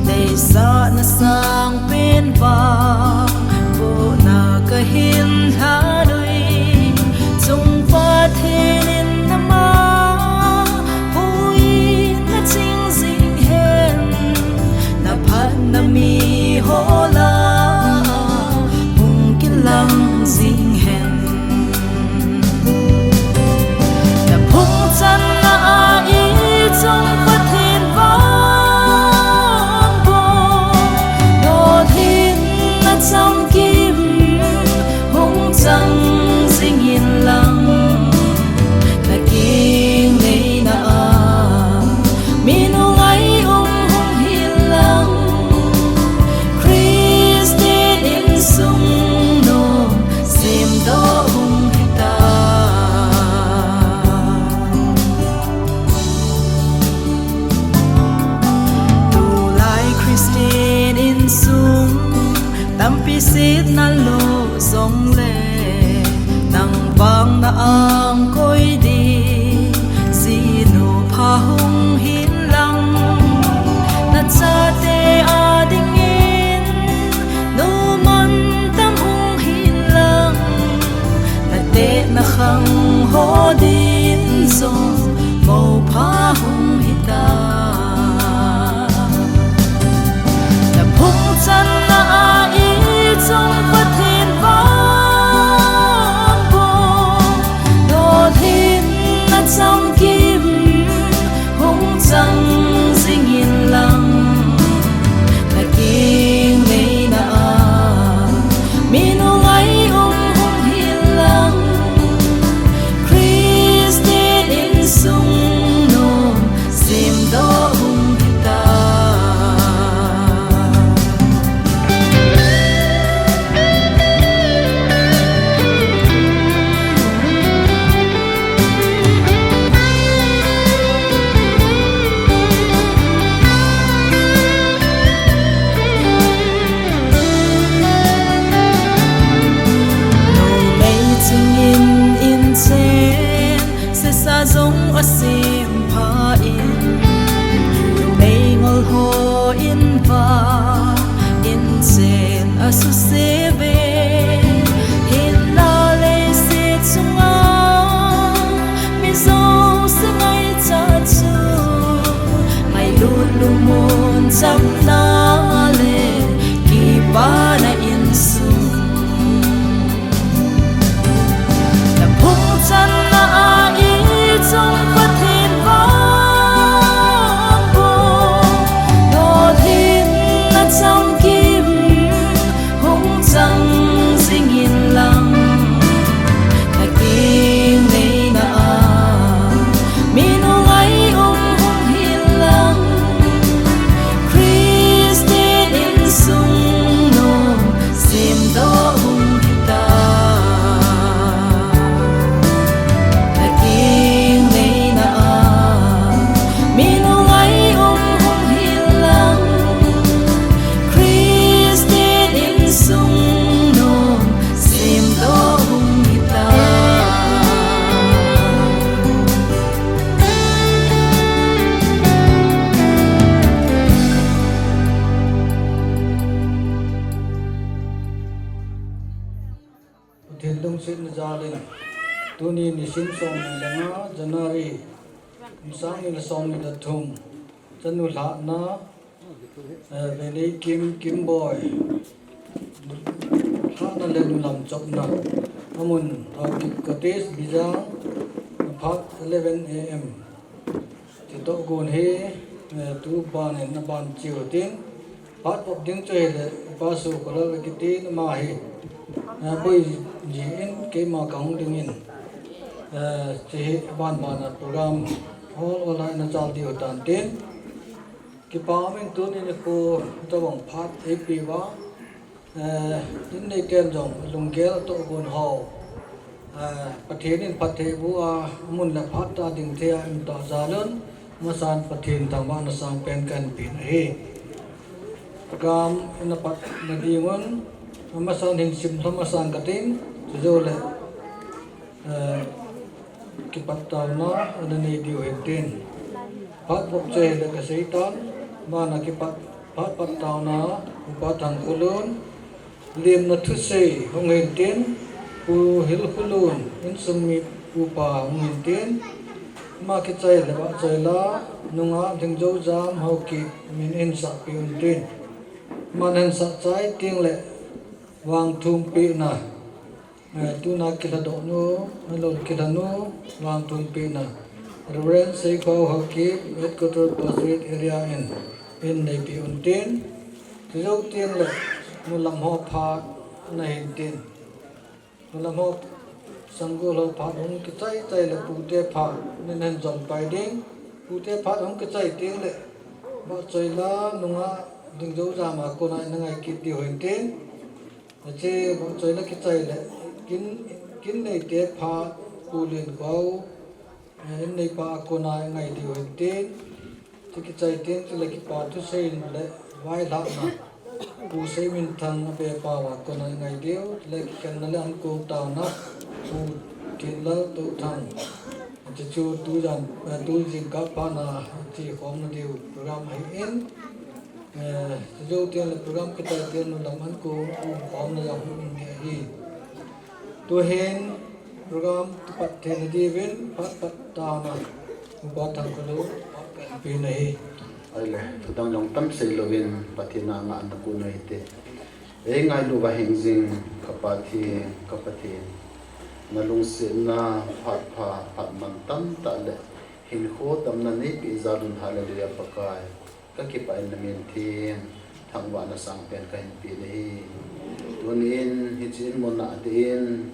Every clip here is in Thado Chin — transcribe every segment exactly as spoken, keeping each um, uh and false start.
Deisahna sangpen vang, bohna kahin lhanoi, chung Pathen in nama, huhhingna ching jing hen, na phatna miho lah a, hung kilang jing hen. Na phung channa a i chung Pathen vang bou, lolhinna chamkim hung chang jing in lang, na kingaina a mi nungai um hung hen lang, Christian insung nom semdoh hung hita. Tulai Christian insung tampi setna lo jongle, nang vang na angkoi ding jinu pha hung hen lang, na chate a dingin nu mantam hung hen lang, na teh na khang ho din jong mou pha hung hita. Na phung channa a i chung Pathen vang bou, lolhinna chamkim hung chang jing in lang, na kingaina a mi nungai um hung hen lang, Christian insung nom semdoh hung hita. Numei chingin inchen, sesa jong asem pha in, numei ngol ho in vang inchen asuse ve. Hinlah leiset chunga mi jouse ngaichat chu, ngailut lungmon chamna le kipana insung. Na phung channa a i chung Pathen vang bou, lolhinna chamkim hung chang jing in lang, na kingaina a mi nungai um hung hen lang, Christian insung nom semdoh hung hita. Na kingaina a mi nungai um hung hen lang, Christian insung nom semdoh hung hita. Pathen lungsetna jal in, tuni nisim somni le nga, January, kum sang ni le somni le thum, chanu lhahna, eh, Veineikim Kimboi lhahna le nulam chopna, amun Haokip Cottage, Bijang, phat eleven A M. Chutoh gon hi, eh, tu ban in aban cheu tin, phat vop ding chu hile, Pa Sokholal kiti ama hi, eh, boi ji in keima kahung ding in, eh, hiche hi ban ban a program hol hol a ina chal diu tan tin, kipa um in tuni nikho tobang phat eipeh uva, eh, in neiten jong lunggel toh gon ho, eh, Pathen in phatthei boh a, amun le phat a ding thei a um tah jal un, amasan Pathen thangvahna sangpen kahin pen ahi. Program ina patna ding un, amasan hin simlha masang katin, chujou le, eh, kipat taona ana nei diu hin tin. Phat vop chu hile kasei tan, bana kipat Phat pat taona, Upa Thangkholun, limna thusei hung hintin, Pu Hilkholun, insung mi upa hung hintin, ama kichai le vahchoi la, nungah Lhingjoujam Haokip min hinsahpeh untin. Aman hinsah chai teng le, vangthumpehna, eh, tuna kilhadoh nu, ahilou le kilhanu, vangthumpehna, Reverend Seikhao Haokip, Headquarter Pastorate Area in, in neipeh untin. Chujou teng le, nulam ho phat ana hintin. Nulam ho, sanggol ho phat hung kichai chai le pute phat nin hin jom pai ding. Pute phat hung kichai teng le, vahchoi la nungah Lhingjoujam a kona ina ngai kit diu hintin. Hiche vahchoi la kichai le, kin, kin neite phat Pu Lenkhao, eh, in neipa a kona i ngai diu hintin. Hiche kichai teng chule kipa thusei le vailhahna, Pu Seiminthang a bepa uva kona i ngai diu, chule kikhenna le ankong taona, Pu Thinlal Touthang. Hiche chu tujan, eh, tu jingkah phatna, hiche khomna diu program ahin. Eh, chujou teng le program kichai teng nulam ankong umkhomna jong hung um ding ahi. Tuhin program kipat theina diuvin phat pat taona Upa Thangkholun phat kahin pe ahi. Ahile, thudang jong tam seilouvin Pathen a ngahna kon u hite. Eingailu uva hingjing ka Pathen, ka Pathen. Na lungsetna phat pha, phat man tamtah le hinkho tamna neipeh jal un, Hallelujah Pakai. Ka kipah in na min theng, thangvahna sangpen kahin pe ahi. Tunin hiche in muna adeh in,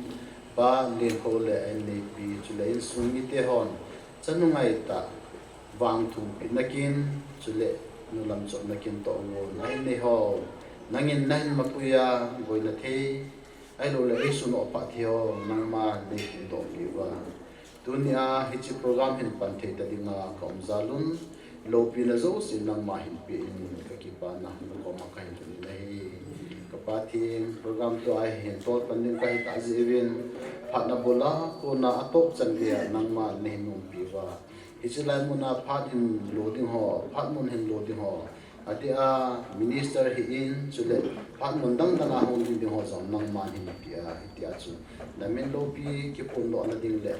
Pa Lenkhao le a inneipi, chule insung mite hon, chanu ngaitah, vangthumpehna kin, chule nulam chotna kin toh uvin, a innei ho, nangin nahin mapui a, boina thei, ahilou le eisun opah thei ho, nangman neihin dohpeh uva. Tunia hiche program hin pan thei ta dinga ka um jal un, loupina jouse nangma hin pe in ka kipana na koma kahin lhun in ahi. Ka Pathen, program tua hin tol pan ding kahi tah jeh uvin, phatna bol a kona atop chan geiya nangma neihin umpi uva. Hiche lai muna phat hin lo ding ho, phat mun hin lo ding ho, adeh a minister hi in, chule phat mun dang dang a hung ding ding ho jong nangman hin pe a, hitia chu na min loupi kiphondohna ding le,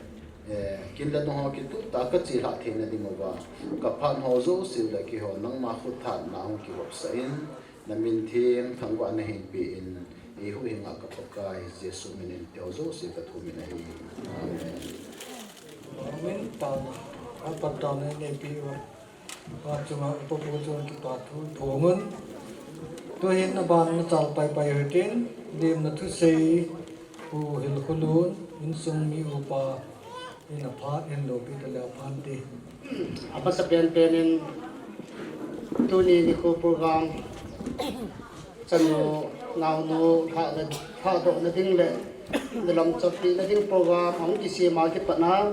eh, kin le nung ho kitup tah a ka chelhah theina ding uva, ka phat ho jouse le keiho nangma khut tha a hung kivopsah in, na min theng thangvahna hin pe in, eihuhhing a ka Pakai Jesu min in tia jouse ka thum in ahi. Amen. Amen. Taona, a pat taona neipe uva. Pa chunga, Upa Pu chunga kipa thu phong un. Tuhin aban na chal pai pai u hitin, limna thusei, Pu Hilkholun, insung mi upa, in aphat, in loupi taleu phan te. Amasa pen pen in, tuni nikho program, chanu, naonu, lhah le, lhahdohna ding le, nulam chotpehna ding program, ahung kisem a kipat na,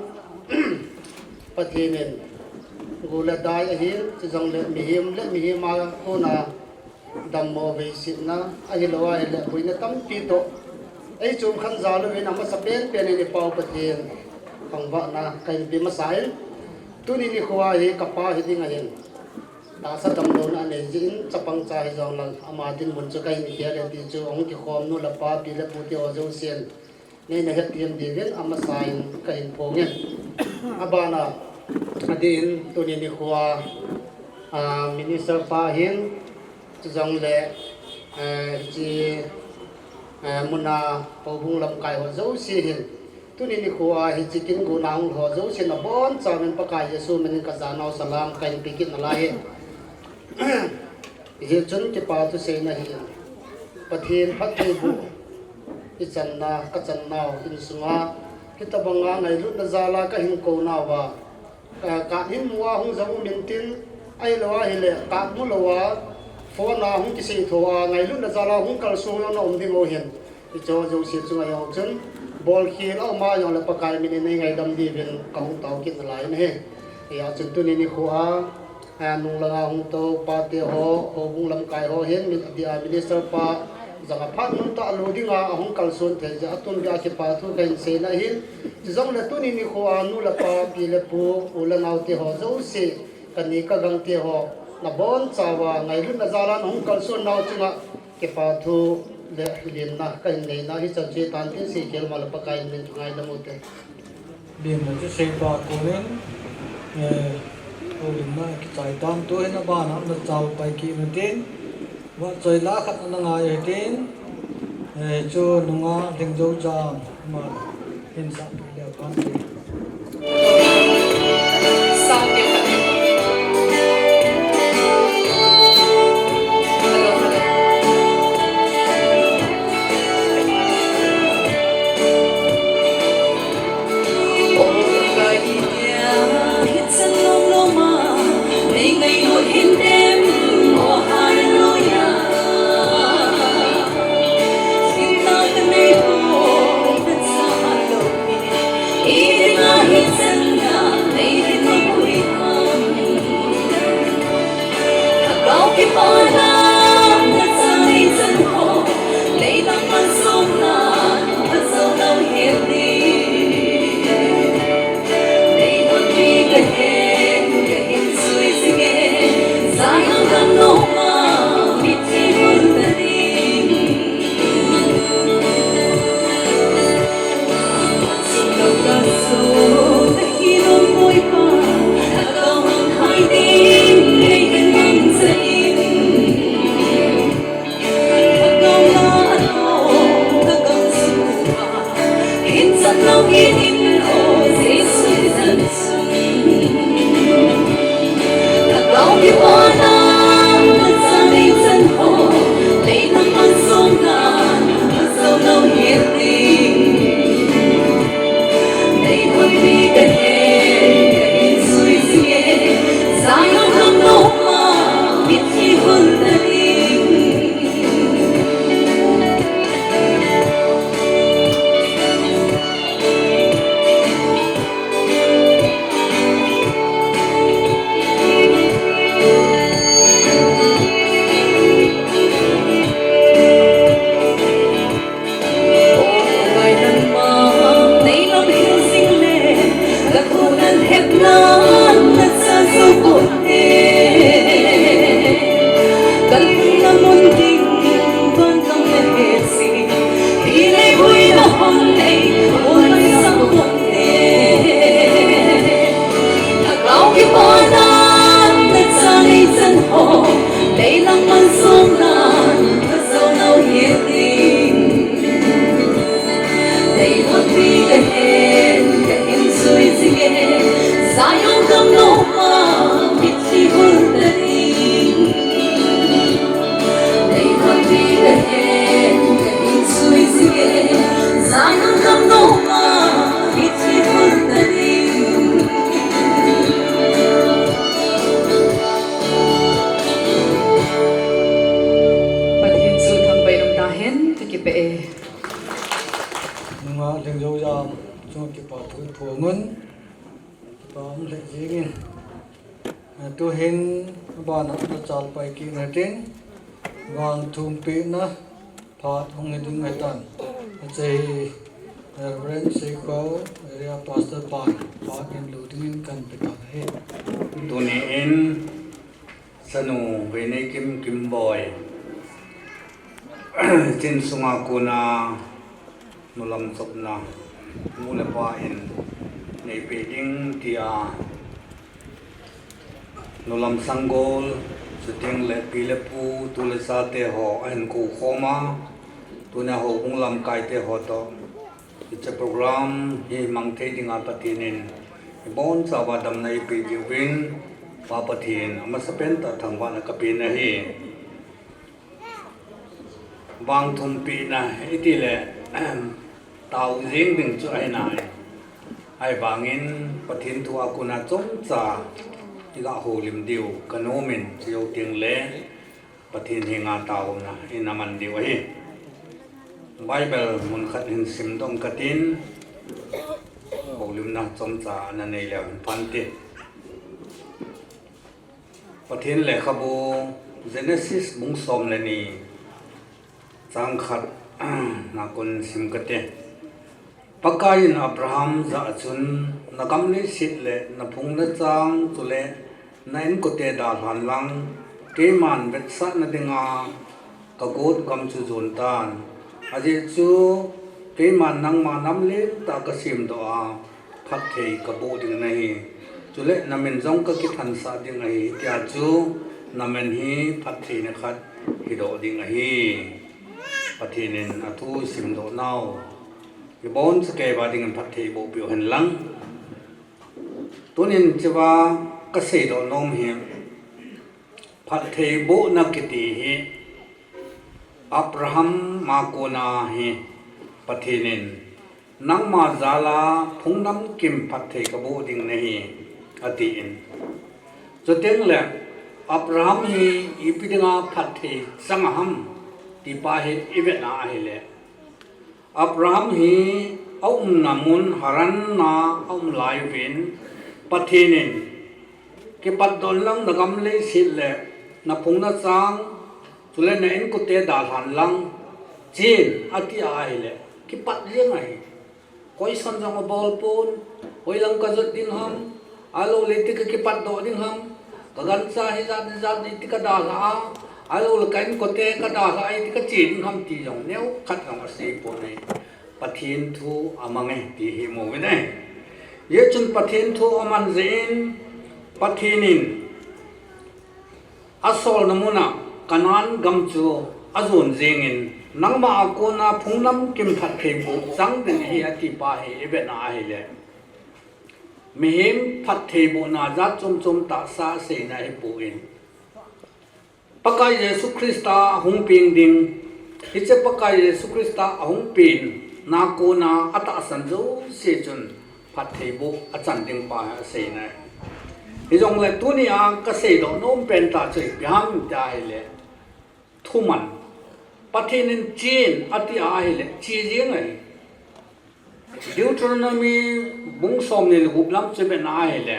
Pathen in, gu le dai ahin, chujongle mihem le mihem a kona dammo veisetna, ahilou ahile boina tampi toh eichom khen jal uvin amasa pen pen in i Pau Pathen thangvahna kahin pe masa in, tuni nikho a hi ka pa hi ding ahin, tahsa damlouna anei jeh in chapang cha hijongle ama dinmun chu kahin khel e ti chu ahung kikhom nu le pa, pi le pu te ho jousen neina hethem diuvin amasa in kahin phong in. Abana, adeh in tuni nikho a, a, minister pa hin, chujongle, eh, hiche, eh, muna houbung lamkai ho jouse hin, tuni nikho a hiche kin gona hung ho jousen abonchauvin Pakai Jesu min in ka janau salam kahin pe kit nalai e. Hijeh chun kipa thuseina hi in, Pathen phattheiboh ichan na, kachan nau insunga, hitobanga ngailutna jal a kahin kou nauva, ka, ka hin mu a hung jong um intin, ahilou ahile ka mu lou a, phone a hung kiseitho a, ngailutna jal a hung kalson jong na um ding u hin, hicheho jouse chunga jong chun, bolkhel a um a jongle Pakai min in nei ngaidam diuvin kahung tao kit nalai in ahi. Hijeh chun tuni nikho a, a, nung langa hung tou pate ho, houbung lamkai ho hin, min, adeh a minister pa jong aphat mun tah a lo dinga ahung kalson thei jeh a tumbeh a kipa thu kahin seina ahin. Chujongle tuni nikho a nu le pa, pi le pu, u le nao te ho jouse, kani kagang te ho, Nabonchauva ngailutna jal a nahung kalson nau chunga kipa thu le limna kahin neina hichan chu hitan tin, Seikhel Male Pakai in min ngaidam ute. Limna chu Seipa konin, eh, houlimna kichai tan, tuhin abana nachal pai kit utin, vahchoi la khat ana ngai utin, eh, chu nungah Lhingjoujam, ama hin sahpeh leu khan ti. Pathen chu thangvah in umtahen, kakipah e. Nungah Lhingjoujam chunga kipa thu phongun, kipa um lheh jengin. Tuhin abana nachal pai kit utin, vangthumpehna phat hung hi ding ahitan. Ache hi Reverend Seikho, Area Pastor pan phat hinlo dingin kahin pe tan ahi. Tuni in Sanu Veineikim Kimboi, Chin sunga kona nulam chopna nu le pa in neipeh ding tia nulam sanggol, chuteng le pi le pu, tu le chate ho ahin kou khom a, tunia houbung lamkaite ho toh hiche program hi mang thei dinga Pathen in ibonchauva damna eipeh diuvin, Pa Pathen amasapen tah thangvahna kapen ahi. Vangthumpehna itile, tao jeng ding chu ahi nai. Ahivangin Pathen thu a kona chomcha iga houlim diu kanom in, chujou tengle Pathen henga taona ina man diu ahi. Bible mun khat hin simdoh katin, houlimna chomcha ana nei leu hin phante. Pathen lekhabu Genesis bung som le ni, chang khat na kon sim kate. Pakaiyin Abraham jah a chun, nagam leiset le naphung nachang chule na inkote dalhan lang, keiman vetsahna dinga ka got gam chu jon tan. Ajeh chu keiman nangma nam lentah ka semdoh a, phatthei ka boh ding nahi. Chule na min jong ka kithansah ding ahi, tia chu na min hi phattheina khat hidoh ding ahi. Pathen in athu simdoh nau ibonchauva dingin phatthei boh peh u hen lang. Tunin chua ka seidoh nom hi, phatthei bohna kiti hi Abraham a kona hi Pathen in nangma jal a phung namkim phatthei ka boh ding nahi, atin. Chuteng le Abraham hi ipi dinga phatthei chang ham ti pa hi i vet a ahile, Abraham hi a umna mun Haran a a um lai uvin, Pathen in kipatdoh in lang na gam leiset le na phung na chang, chule na inkote dalhan lang chen, ati a ahile, kipat jeng ahi. Koi son jong abol pon, hoilang ka jot ding ham, ahilou le iti ka kipatdoh ding ham, ka gancha hijat hijat iti ka dalha a, ahilou le ka inkote ka dalha a iti ka che ding ham ti jong neokhat jong asei pon ahi. Pathen thu amang e ti hi mu uvin ahi. Hijeh chun Pathen thu aman jeh in, Pathen in asolna mun a Canaan gam chu ajon jeng in, nangma a kona phung namkim phatthei boh chang ding ahi, ati pa hi i vet a ahile, mihem phatthei bohna jat chom chom tahsa aseina ahipon, Pakai Jesu Christa hung peng ding, hiche Pakai Jesu Christa ahung pen na kona atahsan jouse chun phatthei boh achan ding pa hi aseina ahi. Hijongle tunia ka seidoh nom pen tah chu ipi ham tia ahile, thuman. Pathen in chen ati a ahile, che jeng ahi. Deuteronomy bung somni le gup lam chu i vet a ahile,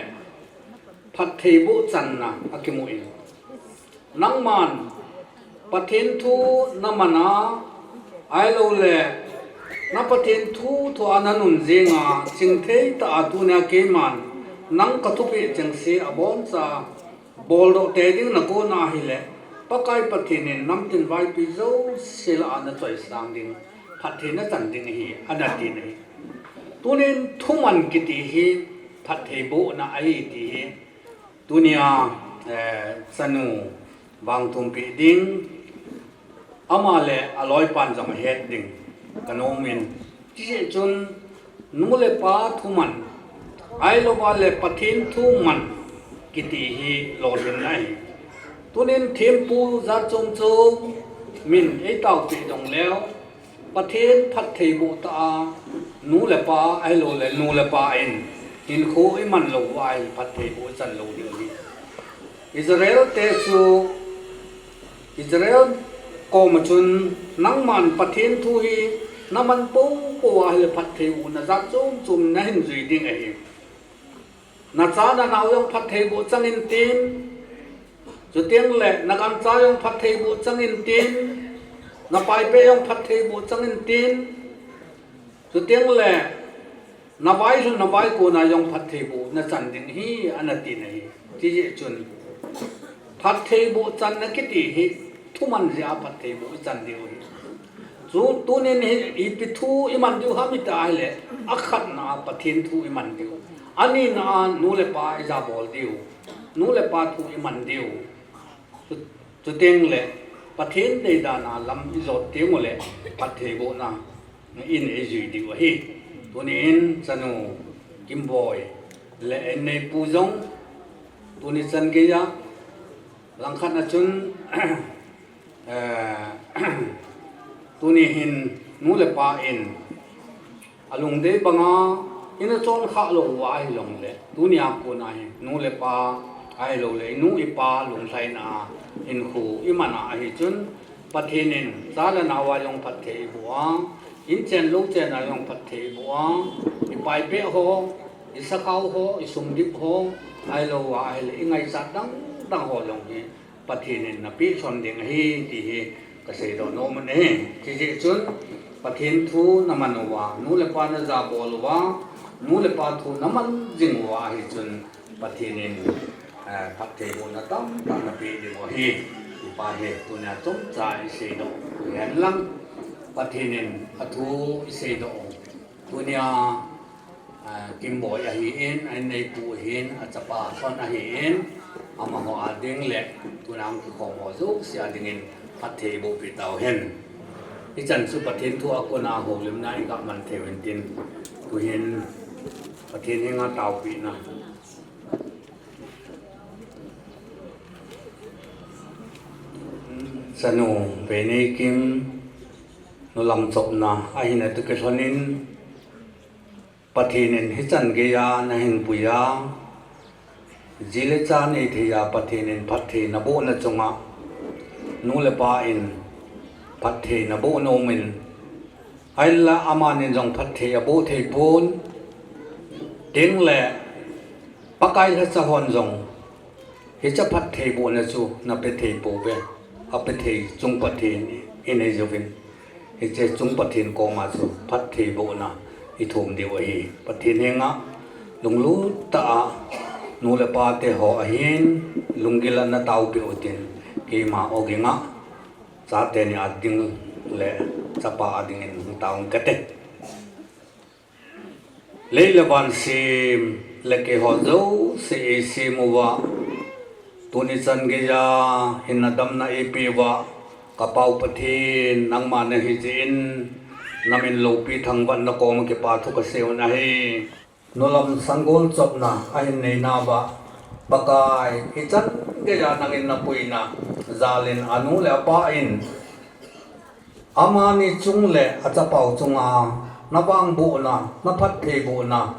phatthei boh channa akimu in, nangman Pathen thu na man a, ahilou le na Pathen thu thua na nun jeng a, chingthei tah a tunia keiman nang ka thupeh chengse aboncha boldoh tei ding na kona ahile, Pakai Pathen in namtin vaipi jouse lah a na choisang ding, phatthei na chan ding ahi, ana ti ahi. Tunin thuman kiti hi phatthei bohna ahi ti hi tunia, eh, chanu vangthumpeh ding, ama le aloipan jong ahet ding ka nom in, hijeh chun nu le pa thuman, ahilouva le Pathen thuman kiti hi lolhinna ahi. Tunin thempu jat chom chom min eitaopeh jongleu, Pathen phatthei boh tah a, nu le pa ahilou le nu le pa in hinkho iman lou uva ahile phatthei boh ichan lou diu ahi. Israel te chu, Israel koma chun, nangman Pathen thu hi na man poupou ahile phatthei bohna jat chom chom na hin jui ding ahi. Na cha na nao jong phatthei boh chang intin, chuteng le na gancha jong phatthei boh chang intin, na paipeh jong phatthei boh chang intin, chuteng le na vailhun na vaikon a jong phatthei boh na chan ding ahi, ana ti ahi. Hijeh chun phatthei boh channa kiti hi thuman jeh a phatthei boh ichan diu ahi. Chu tunin hi ipi thu iman diu ham iti ahile, akhatna a Pathen thu iman diu. Anina a nu le pa ijabol diu. Nu le pa thu iman diu. Chu, chuteng le Pathen deidan a lam ijot teng ule phatthei bohna in eijui diu ahi. Tunin chanu Kimboi le inneipu jong tuni chan geiya langkhat a chun, eh, tuni hin nu le pa in alungdei banga ina chonkhah lou uva ahijongle, tunia kona hi nu le pa ahilou le inu ipa lunglhaina hinkho iman a ahi chun, Pathen in cha le nao a jong phatthei iboh a, inchen louchen a jong phatthei iboh a, ipaipeh ho, isakhao ho, isumdip ho, ahilouva ahile ingaichat dang dang ho jong hi Pathen in napeh lhon ding ahi ti hi kaseidoh nom u ahi. Hijeh chun Pathen thu naman uva, nu le pa najabol uva, nu le pa thu naman jing uva ahi chun Pathen in Eh, phattheibohna tamtah napeh diu ahi. Ipa hi, tunia chomcha iseidoh u hen lang, Pathen in athu iseidoh u. Tunia, ah, Kimboi ahin, a inneipu ahin, achapa Son ahin, amaho ading le, tuna hung kikhom ho jouse adingin, phatthei boh peh tauhen. Hichan chu Pathen thu a kona houlimna iga man thei uvin tin, tuhin Pathen henga taopehna. Chanu Veineikim, nu Lamchopna, ahin atu kilhonin, Pathen in hichan geiya nahin puiya, ji le cha neitheiya Pathen in phatthei nabohna chunga, nu le pa in phatthei naboh nomin, ahinla amanin jong phatthei aboh thei pon, tengle Pakai lhacha hon jong, hiche phatthei bohna chu napethei pouve, apethei chung Pathen inei jouvin. Hiche chung Pathen koma chu phatthei bohna ithum diu ahi. Pathen henga lunglut tah a nu le pa teho ahin lunggil a nataopeh utin, keima ogin a chate ni ading le chapa adingin hung tao'ng kate. Lei le van sem le keiho jouse eisem uva, tuni chan geiya hinna damna eipeh uva, ka Pau Pathen, nangma nahi jeh in, namin loupi thangvahna koma kipa thu kasei u ahi. Nu Lamsanggol chopna ahin neina uva, Pakai, hichan geiya nangin napuina jal in anu le apa in, amani chung le achapau chunga navangbohna, naphattheibohna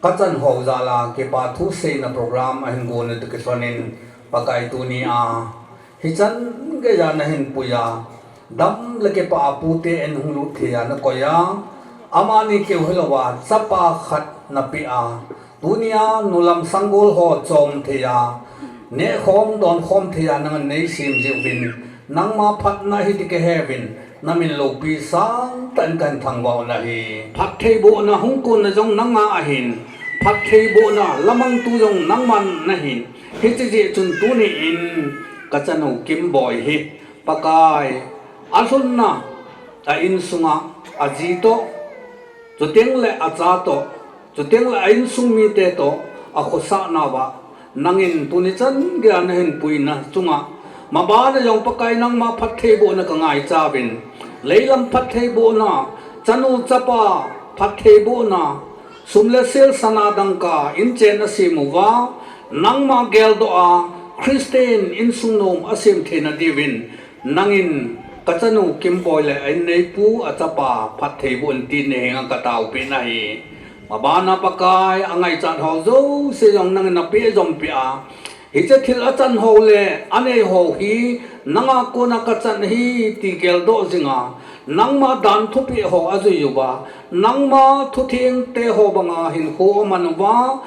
kachan ho jal a kipa thu seina program ahin gon u toh kilhonin, Pakai, tunia hichan geiya nahin puiya, dam le kipah a pute in hung lut theiya nakoi a, amani keu hilouva chapa khat napeh a, tunia Nu Lamsanggol ho chom theiya, nehkhom donkhom theiya nangin neisem jeh uvin, nangma phatna ahi ti kahe uvin, namin loupi sangtah in kahin thangvah u ahi. Phattheibohna hung konna jong nanga ahin, phattheibohna lamangtu jong nangman nahin, hiche jeh chun tuni in kachanu Kimboi hi, Pakai, alhunna a insunga aji toh, chuteng le acha toh, chuteng le a insung mite toh, akhosahna uva, nangin tuni chan geiya nahin puina chunga, mabana jong Pakai nangma phattheibohna kangaicha uvin, leilam phattheibohna, chanu chapa phattheibohna, sum le sel sana dangka inchen asem uva, nangma geldoh a Christian insung nom asem theina diuvin, nangin kachanu Kimboi le a inneipu achapa phattheiboh in tin nahenga kataopeh u ahi. Mabana Pakai, angaichat ho jouse jong nangin napeh jom peh a, hiche thil achan ho le anei ho hi nanga kona kachan ahi ti geldoh jinga, nangma dan thupeh ho ajui uva, nangma thutheng teho banga hinkho aman uva,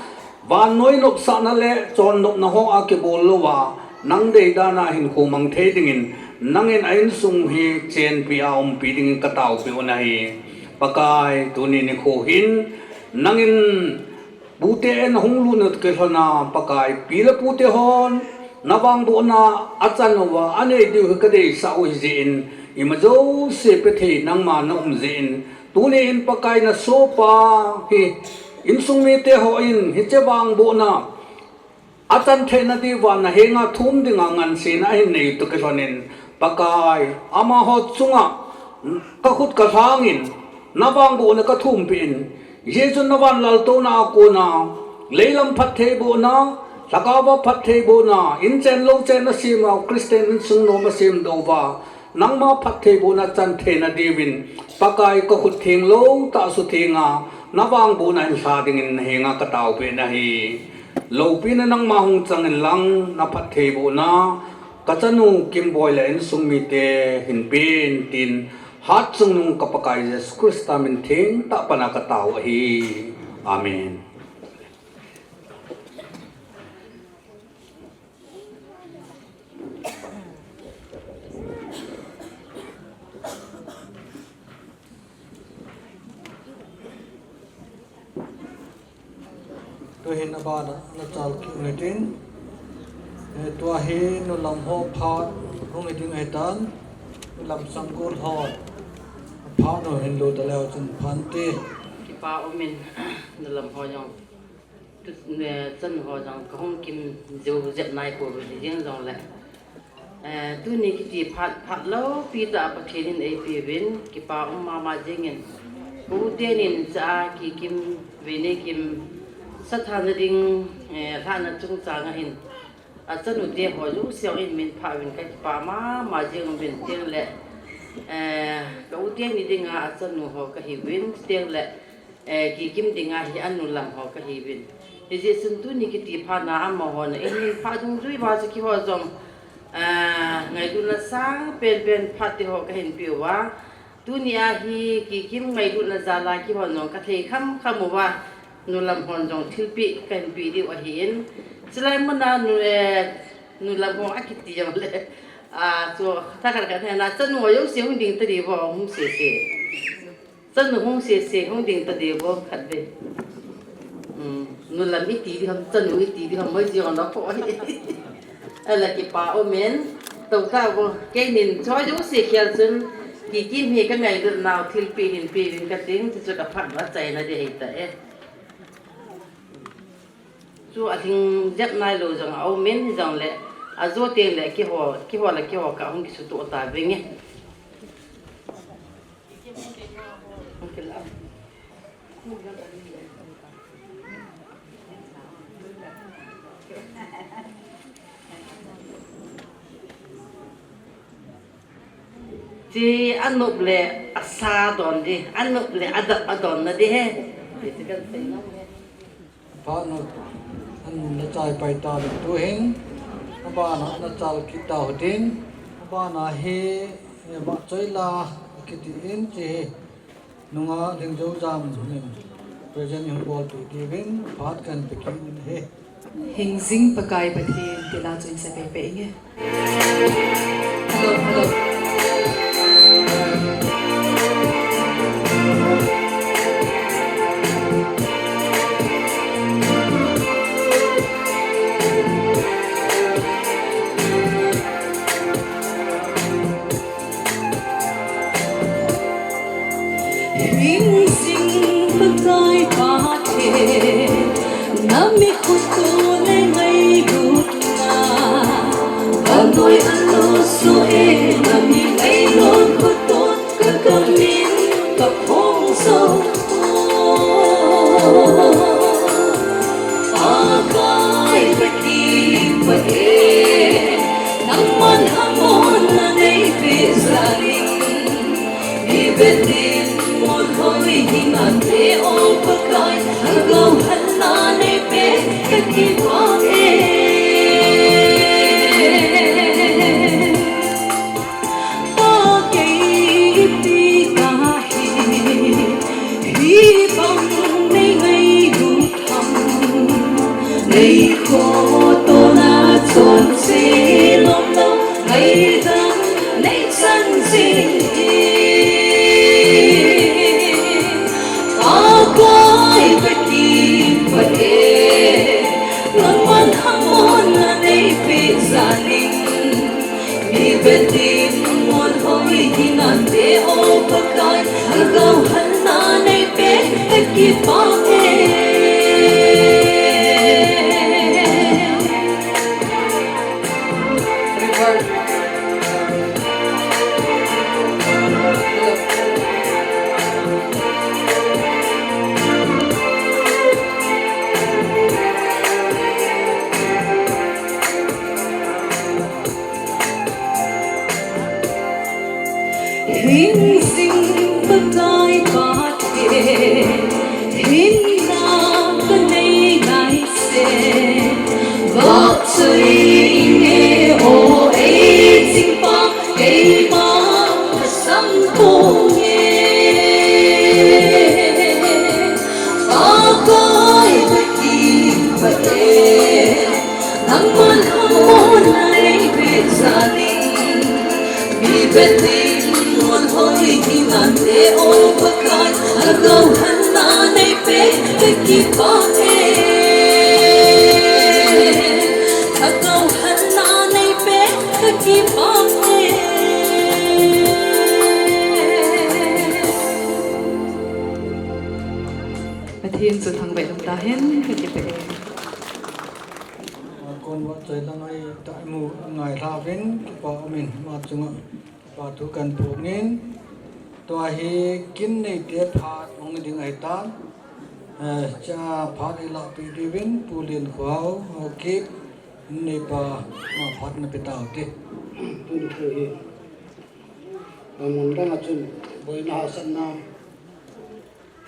vannoi nopsahna le chonnopna ho a kibol louva, nang deidan a hinkho mang thei dingin, nangin a insung hi chenpi a umpi dingin kataopeh u ahi. Pakai, tuni nikho hin, nangin pute in ahung lut u toh kilhon a, Pakai, pi le pute hon navangbohna achan uva, anei diu hi kadeisah u ahi jeh in, ima jouse pethei nangma naum jeh in, tuni in Pakai nasopa hi, insung mite hon hiche vangbohna achan theina diuva nahenga thum dinga ngansena ahin nei u toh kilhonin, Pakai, amaho chunga kakhut kalhangin, navangbohna kathumpeh in, hichun navan laltouna a kona, leilam phattheibohna, lhagao va phattheibohna, inchen louchen asem a, Christian insung nom asemdoh uva, nangma phattheibohna chan theina diuvin, Pakai, kakhut thenglou tah sutheng a, navangbohna hin lha dingin nahenga kataopeh u ahi. Loupina nangma hung chang inlang, naphattheibohna kachanu Kimboi le insung mite hin pen tin, hatchungnung ka Pakai Jesu Christa min thengtah pana katao ahi. Amen. Tuhin abana nachal kit u hitin. Tua hi nulam ho phat hung hi ding ahitan, nulam sanggol ho phat nu hin lo ta leu chun phante. Kipa umin, nulam ho jong, tu, eh, chanu ho jong kahung kim jep jep nai pouve, hijeng jongle. Eh, tuni kiti phat, phat loupi tah Pathen in eipeuvin, kipa um mama jengin. Ka u tenin cha a Kikim, Veineikim, sathana ding, eh, lhahna chungchang a hin, achanu te ho jouse in min pha uvin ka kipa mama jeng uvin, tengle, eh, ka u teni dinga achanu ho kahiuvin, tengle, eh, Kikim dinga hi anulam ho kahiuvin. Hijeh chun tuni kiti phat na amahon eihin pha dungjui uva chu keiho jong, eh, ngailutna sang penpen phat te ho kahin peuva. Tuni a hi Kikim ngailutna jal a keihon jong kathei khamkham uva, nulam hon jong thilpeh kahin peh diu ahin. Chulai muna nu, eh, nulam ho akiti jongle, a, chu thakhat khat hena chanu ho jouse hung ding tadih uvo, hung sese. Chanu hung sese, hung ding tadih uvo khatvei. Hmm, nulam iti ding ham, chanu iti ding ham, moi jong na poi. Ala kipa umin, tou tauvo, keinin chu jouse khel chun, Kikim hi kangailutnau thilpeh hin peuvin kating, chuchu kaphat uva achaina ding ahitai. Chu alhing jep nailou jong aumin, hijongle, ajo tengle keiho, keiho le keiho kahung kisutoh tauvenge. Che anop le asa don ding, anop le adap adon na ding ahi. Phat nu, an nachai pai tauve tuhin, abana nachal kit tauhitin, abana hi, eh, Vahchoila kiti in, che hi, nunga Lhingjoujam min present hung bolpeh diuvin, phat kahin pe kit in ahi. Hingjing Pakai Pathen, ti la chu hin sa pehpeh inge. Hello, hello. Hingjing Pakai Pathen, na mi khoto le ngailutna, vannoi alo soh e, na mi ngailutna khoto, ka kamin ka phong soh. Pakai ka kipah e, nangman hamon na neipeh jal in. Ni vetin mun hoi hinante o Pakai, lhagao hatna neipeh ka kipah e. Pa kei ipi kahi, hibang nei ngailut ham. Nei khotona chonse lom lom, ngaidam nei chan jing hi. Pakai ka kipah e, nangman hamon na neipeh jal in. Ni vetin mun hoi hinante o Pakai, lhagao hatna neipeh ka kipah e. Hingjing Pakai Pathen, hinna ka nei lai se, vahchoi inge o ei chingpa, keima ka sam ponge. Pakai ka kipah e, nangman hamon na neipeh jal in. Ni vetin mun hoi hinante o Pakai, lhagao hatna neipeh ka kipah e. Lhagao hatna Thangvah lam tahen kakipah e. Kon va chai lang ai ta mu ngai la vin kipa umin ma chunga kipa thu kan phongin. Tua hi kin neite phat hong ding ahi tan. Eh, cha phat i lahpi diuvin Pu Lian Khuau, Haokip, neipa, ma phat na pe tau te. Tuni khu hi, a mun dang a chun, boina hahsatna,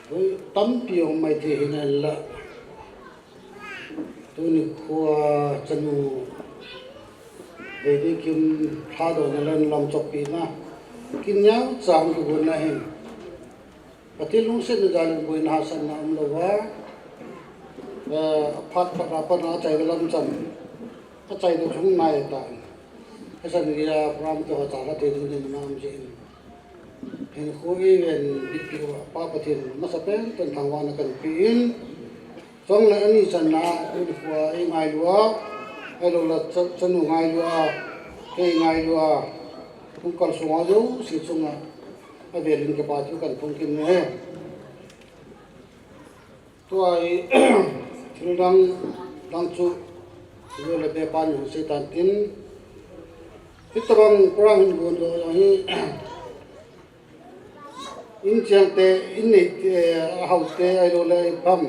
boi tampi hong mai thei hi ngai la. Tuni khua chanu Baby Kim Thadou na len lam chok pi na. Kin nyau chang tu gun na hin. Pathen lungsetna jalin boina hahsatna um lou va. Eh, phat phat a pat a chai lam cham. A chai na chung nai ta. Hasan ria program to ha cha la te ding ding na um je in. Hin khu i ven bit pi wa pa Pathen masa pen ten thangvahna kan pe in. Chong le ani channa, tuni khua i ngailu a, ahilou le cha-, chanu ngailu a, kei ngailu a, hung kalsong a jouse chunga, avel in kipa thu kan phong kit e. Tua hi, thil dang, dang chu, jo le be pan hung sei tan tin. Hitabang program hin gon jo hi, in chang te, in nei te, a hau te, ahilou le i pam.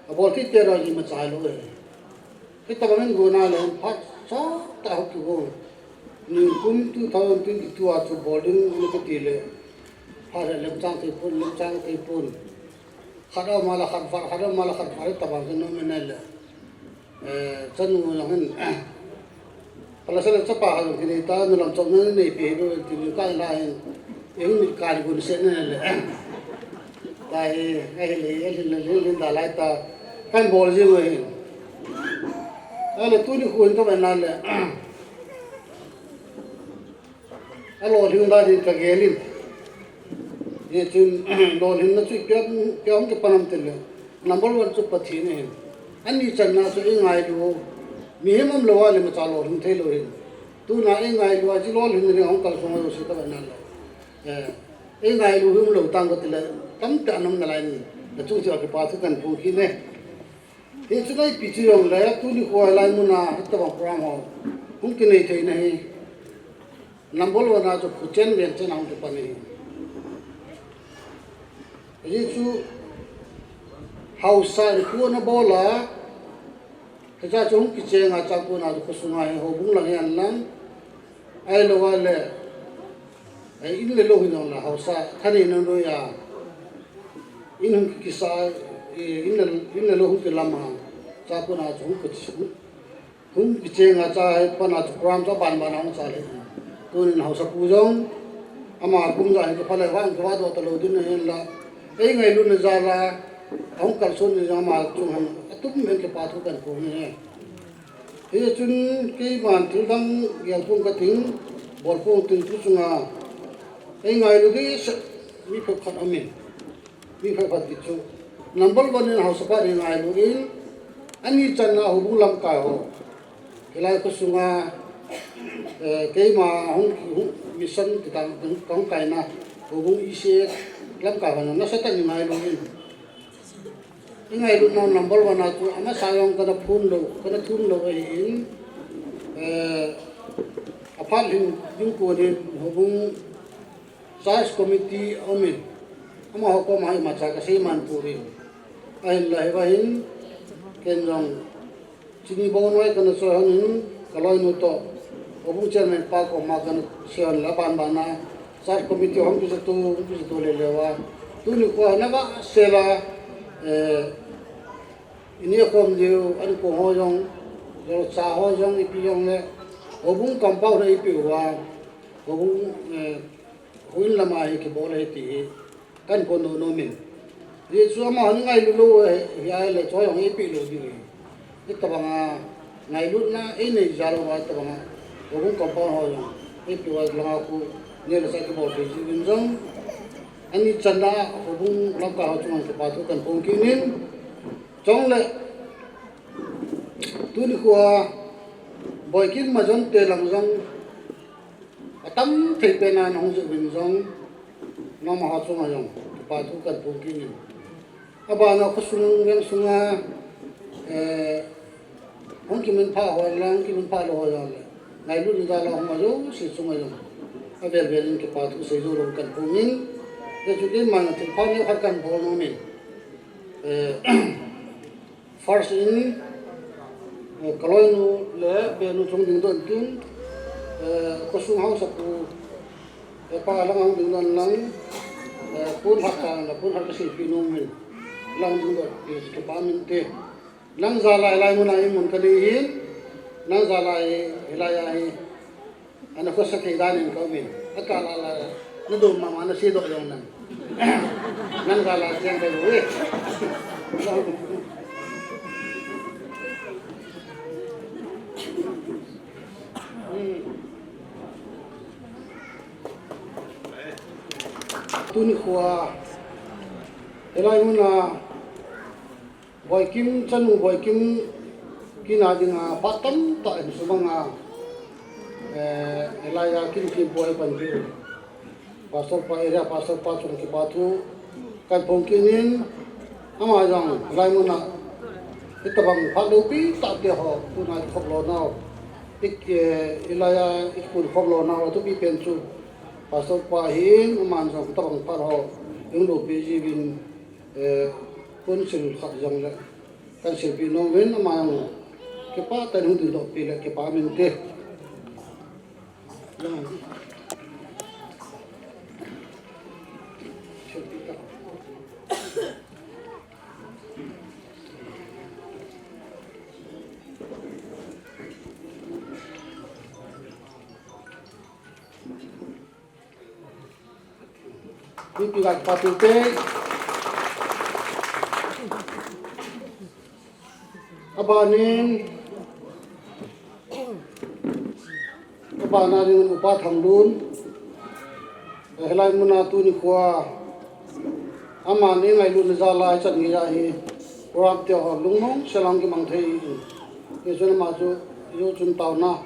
A bol thei te ro i ma chai lou e. Hitabang in gon a le phat sa ta hau ki gon. Nikum two thousand twenty-two a chu bol ding in ka ti le. Phat le lem chang thei pon, lem chang thei pon. Khat a ma la khat vat, khat a ma la khat vat, hitabang chu nom in le. Eh, chanu jong hin, pala sala chapa ha jong kinei ta, nu lam chom na nei pi hi lo, ti ni ka la hin, eh, mi ka ni gun se na le. Ta hi, eh, le, eh, le, le, le, le, da lai ta, kan bol ji mo hin. Eh, le, tuni khu hin ka ban na le. A lolhing dan in ka gel in. Hichun, lolhinna chu ipi ham, ipi ham kipan ham tile. Number one chu Pathen ahin. Ani channa chu i ngailu. Mihem umlou a le imacha lolhing thei lou hin. Tuna i ngailu a chu lolhing ding hung kalsong a jouse ka ban na le. Eh, i ngailu hi umlou tang ka tile. Tamtah an um nalai in. Na chung chu a kipa thu kan phong kit e. Hichu ngai pi chu jong le, tuni khua lai mun a, hitabang program ho. Hung kinei thei na hi. Number one a chu khuchen ven chen a hung kipan ahi. Hichu haosa in khu ana bol a, hiche chu hung kicheng a, chapon a chu khosung a hi houbung lang hi an lang. Ahilou a le, eh, in le lou hi jong le haosa, thaneina noiya. In hung kisa, eh, in le, in le lou hung kilam a. Chapon a chu hung kichu. Hung kicheng a cha hi pan a chu program chu aban ban a hung cha le. Tunin haosapu jong, ama kum ja hi kipha le vang kiva doh talou ding ahin la. Ei ngailutna jal a, ahung kalson ni jong ama chung han, atum in kipa thu kan phong e. Hichun keiman thil dang gel phong ka ting, bol phong ting thu chunga. Ei ngailu ding seh, mi phabep khat aum in. Mi phabep khat ti chu. Number one in haosa pa in ngailu in, ani channa houbung lamkai ho. Hilai khosunga, eh, keima hung, hung mission ti tang, hung, hung kaina, houbung E C A lamkai ho na, nasatah in ngailu in. I ngailutna number one a chu, amasa jong kana phun lou, kana thum lou ahin, eh, aphat lhing, lhing konin, houbung church committee aum in, amaho koma imacha kasei man poi. Ahinla hiva hin, ken jong, chini bou noi kana choi hon in, kaloinu toh, houbung chairman pa koma kana sei hon la ban ban a, church committee hung kija tu, hung kija tu le le uva. Tuni kho na va sela, eh, ini khom diu, ani kho ho jong, jong cha ho jong, ipi jong le, houbung compound a ipi uva, houbung, eh, houin lama hi kibol ahi ti hi, kan phongdoh nom in. Hichu amahon ngailu lou, eh, hi ahile, choi jong eipeh lou diu hi. Hitabanga ngailutna einei jal uva hitabanga houbung compound ho jong eipeh uva langa khu neh le chah kibol thei jiuvin jong. Ani channa houbung lamkai ho chunga kipa thu kan phong kit in. Chule tuni khoa Boikim Majon te lang jong atam thei pen a nahung jeh uvin jong, nangma ho chunga jong kipa thu kan phong kit in. Abana khosung veng sunga, eh, hung kiminphah ho lang, kiminphah lou ho jong le, ngailutna jal a hung a jouse chunga jong, avel vel in kipa thu sei jou lou kahin phong in, hichu keima thilpha neo khat kahin bol nom in. Eh, First in, eh, kaloinu le benu chung dingdoh in tin, eh, khosung haosapu, eh, pa lang hung dingdoh in lang, eh, pon khat tang le pon khat kasilpeh nom in, lang dingdoh pi kipa min te. Nang jal a hilai mun a hi mun kanei hin, nang jal a hi, hilai a hi, ana khosa thei dan in ka um in. Akah la la, nadom mama na seidoh jong nang. Nang jal a cheng kai lou e. Tuni khoa, hilai mun a, Boikim, chanu Boikim, kina dinga phat tamtah in sumang a, eh, hilai a kin kin boi panpi. Pastor pa, area pastor pa chung kipa thu kahin phong kit in, ama jong hilai mun a, hitabang phat loupi tah te ho, tuna i khop lou nau. Ik, eh, hilai a i kun khop lou nau, thupi pen chu. Pastor pa hin, ama jong hitabang phat ho, hung loupi jiuvin, eh, pon sil khat jong le. Kahin silpeh nom in, ama jong kipa tah in hung dingdoh pi le kipa min te. Mipi ga kipa thu te. Abanin, abana ding Upa Thanglun. Hilai mun a tuni khoa, amani ngailutna jal a ichan gei a hi, program te ho lungmong sel a kimang thei in. Hichun ama chu, hichun taona,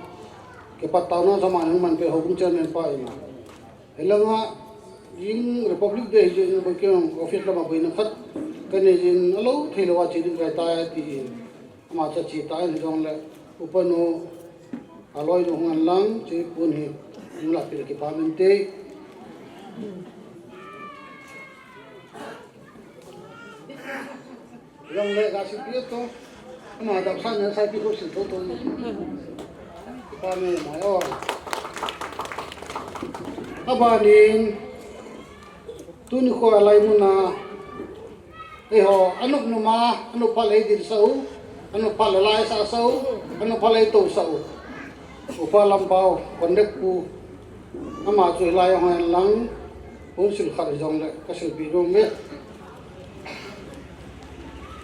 kipat taona chu amani hung manpeh, houbung chairman pa in. Hilanga, jing Republic Day hi jeh in Boikim office lama boina khat kanei jin, alou thei lou a che ding kahi tai tin. Ama chu ache tan hijongle, upanu, aloinu hung hen lang, hiche pon hi, hung lah peh le kipa min te. Hijongle, ga silpeh to. Ama dap sa nen sai pi ko sil to to. Kipa me mai o. Abanin, tuni khoa hilai mun a, eiho, anop nop a, anop phat le eidin sah u, anop phat le la eisah sah u, anop phat le eito sah u. Upa Lampao, Contact pu, ama chu hilai a hung hen lang, pon sil khat hijongle, kasilpeh nom e.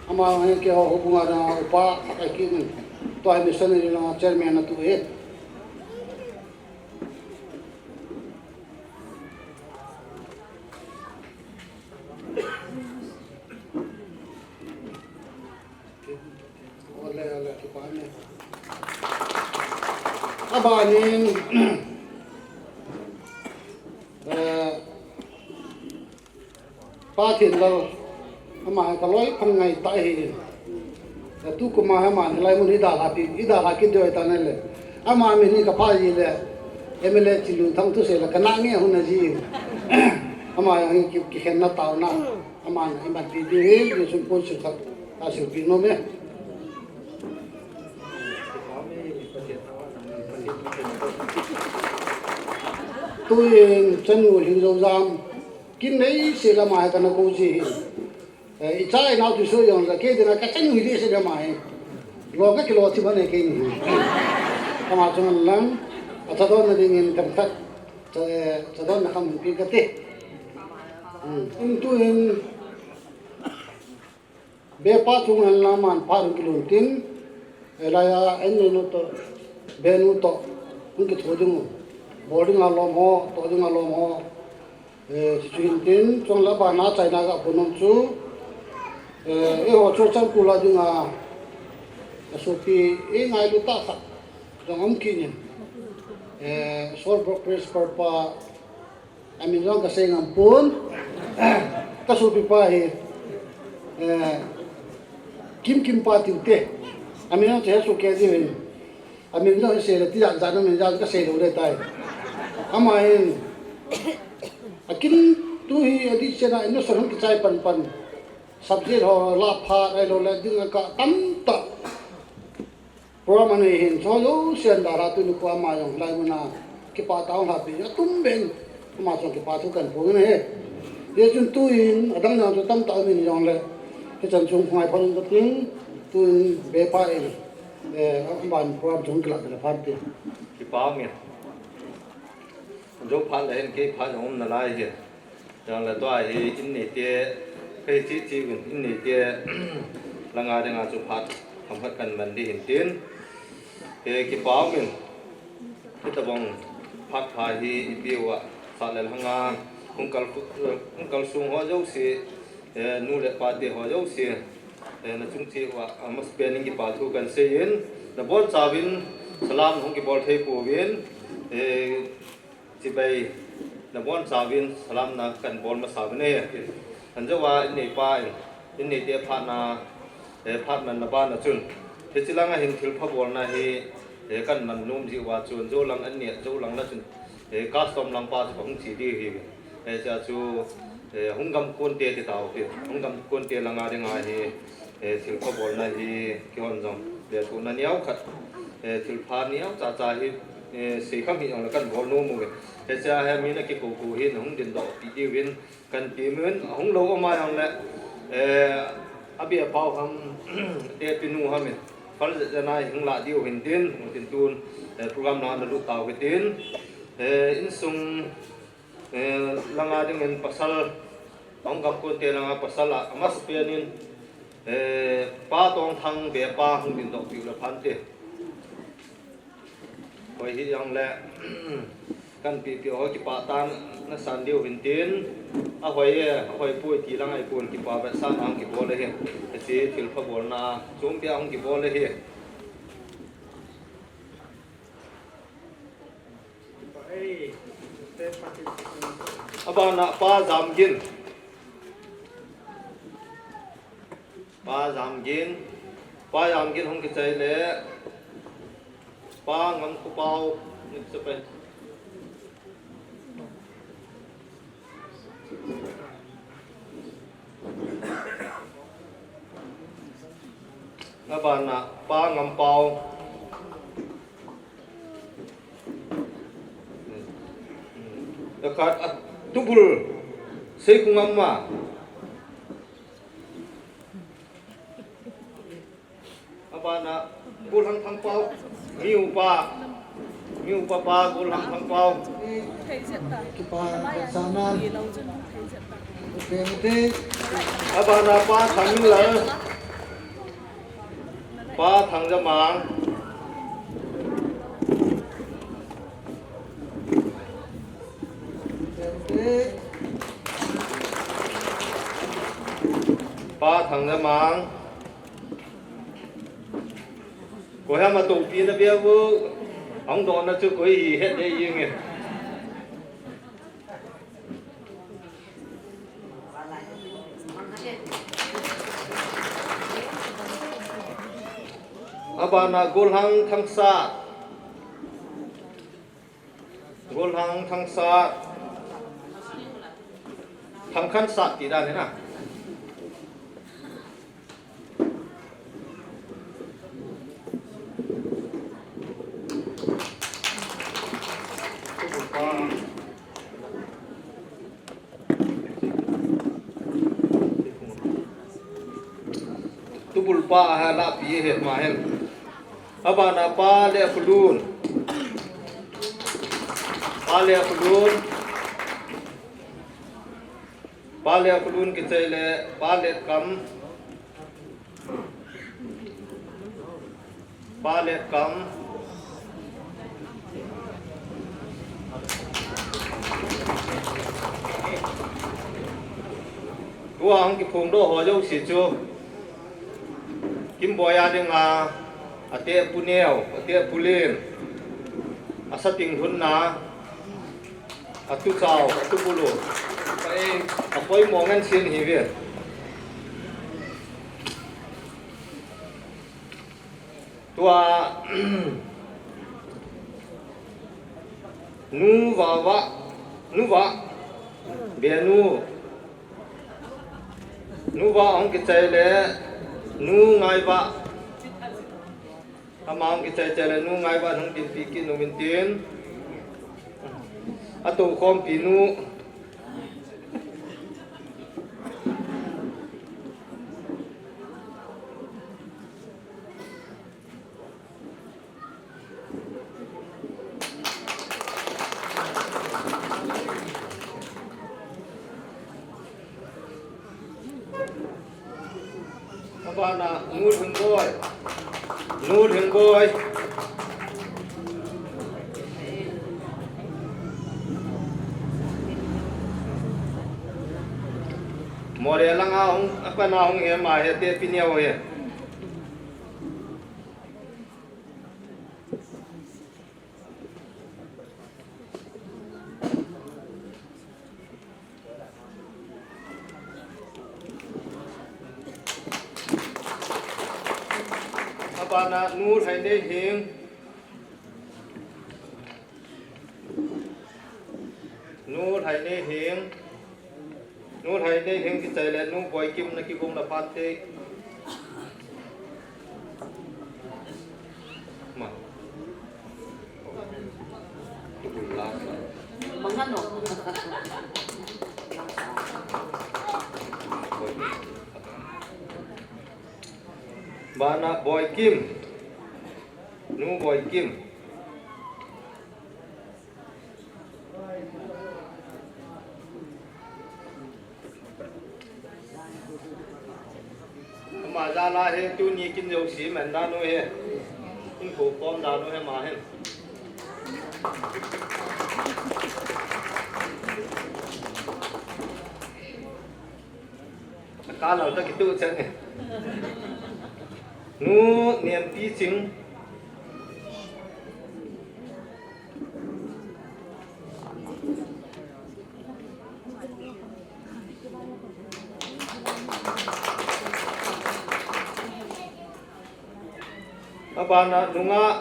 Ama hi keiho houbung a dinga upa khat ahi kit in, tua hi missionary langa chairman atu e. Abanin, eh, Pa Thenlal, ama hi kaloi phangai tah ahi. Tukum a hi ama hilai mun hi dalha pi, idalha kit diu ahitan ahile. Ama min hi kapha ji le, M L A Chinlunthang thusei le kana nge hung na ji. Ama hi ki, kikhenna taona. Aman imanpi diu hi, Jesu pon sil khat kasilpeh nom e. Tuin chanu Lhingjoujam, kin nei se lama hi kana kou ji hi. Eh, icha inao thu so jong le, kei dinga kachanu hi ding se lama hi. Lo kakilo thim ane kei ni. Ama chunga lang, achadonna dingin themkhat, cha, eh, chadonna kahin pe kate. Hmm. Tuin, Bepa chunga lang aman phat hung kilhun tin, hilai a, aninu toh, benu toh, hung kitho ding u. Bol dinga lom ho, toh dinga lom ho. Eh, chuchu hin tin, chuleh abana chaina kaphong nom chu, eh, eiho Churachandpur a dinga, asopi, eingailu tah khat jong um kit in. Eh, Salt Brook Principal pa, Amin jong kasei ngam pon. Kasopi pa hi. Eh, Kim Kim pa tiu te. Amin jong chu hesoh kei diu hin. Amin jong isei le tijat jat amin jong kasei lou le tai. Ama hin. Akin tu hi adih sena innocent hung kichai pan pan. Subject ho la phat ahilou le ding a ka tamtah. Program anei hin, chu jouse a dara tuni kho ama jong hilai muna kipah tah a hung lhahpi, atum ben, ama chunga kipa thu kahin phong in ahi. Hijeh chun tuin, adang dang chu tamtah um in jongle, hichan chung hung ngai phat in kating, tuin be pa in, eh, aban program chu hung kilah le phat te. Kipa um in. Jou phat le hin kei phat jong um nalai hi. Jongle tua hi in neite, kahi cheh cheh uvin, in neite langa dinga chu phat themkhat kaman ding ahin tin. He kipa um in, hitobang phat pha hi ipi uva, sah le lhanga, hung kal khu-, hung kalsong ho jouse, eh, nu le pa te ho jouse, eh, nachung cheh uva, amasapen in kipa thu kahin sei in, nabonchauvin, salam hung kibol thei pouvin, eh, Chibai, nabonchauvin salam na kahin bol masa uvin ahi. Anjouva in neipa in, in neite phatna, eh, phat manna bana chun, hiche langa hin thilpha bolna hi, eh, kaman nom jeh uva chun, jou lang an neh, jou lang na chun, eh, custom lang pa chu kahung che ding ahi. Eh, chea chu, eh, hung gam konte ti tau hi, hung gam konte langa dinga hi, eh, thilpha bolna hi, keihon jong, lethuhna neo khat, eh, thilpha neo cha cha hi, eh, seikham hih jongle kahin bol nom uve. Hichea hi mi ana kikou kou hi nahung dingdoh pi diuvin kahin temin, ahung lou um a jongle, eh, abi apau ham, tepi nu ham in, phal jeh jeh a hung lah diu ahin tin, hung tin tun, eh, program na nalut tau hitin, eh, insung, eh, langa dingin pasal, ahung gam konte langa pasal a, amasapen in, eh, Pa Tongthang be pa hung dingdoh piu le phante. Hoi hi jongle, kahin pi pi ho kipah tah in nasan diu ahin tin, ahoi e, ahoi poi ti lang ahipon kipa vetsahna hung kibol ahi. Hiche thilpha bolna, chompi a hung kibol ahi. Abana Pa Jamgin. Pa Jamgin. Pa Jamgin hung kichai le. Pa Ngamkhoupao. Abana Pa Ngampao. Akhat a tubul Seikhongam a. Abana Golhang Thangpao, mi upa, mi upa pa Golhang Thangpao. Kipa sana. Abana Pa Thangminlal, Pa Thangjamang. Pa Thangjamang. Koi ham atoupina bia bu. Ahung dohna chu koi hi het dei jeng e. Abana Golhang Thangsat. Golhang Thangsat. Thangkhansat ti dan hi na. Tubul pa a hi la pi he ma hen. Abana Pa Letkholun. Pa Letkholun. Pa Letkholun kichai le Pa Letkam. Pa Letkam. Tua hung kiphongdoh ho jouse chu. Kimboi a dinga, ate Pu Neo, ate Pu Len, asa ting lhunna, atu chao, atu bulu. Apoimo ngen sin hi ve. Tua, Nu Vava, Nu Va, Benu, Nu Va hung kichai le, Nu Ngaiva. Ama hung kichai chai le, Nu Ngaiva hung dinpi kit nu min tin. Atou khompi nu. Abana Nu Lhingboi. Nu Lhingboi. Moreh langa hung, apana hung hi ama hi, tepi neo hi. Abana Nu Lhainei Hing. Nu Lhainei Hing. Nu Lhainei Hing kichai le Nu Boikim na kigong na phat te. Ma. Kibul la. Mangano. Bana Boikim. Nu Boikim. Ama jala hi tuni kin jouse man dan u hi. Kin ko kom dan u hi ama hin. Ka lo ta kitu chang e. Nu Nempi Ching. Abana Nu Ngah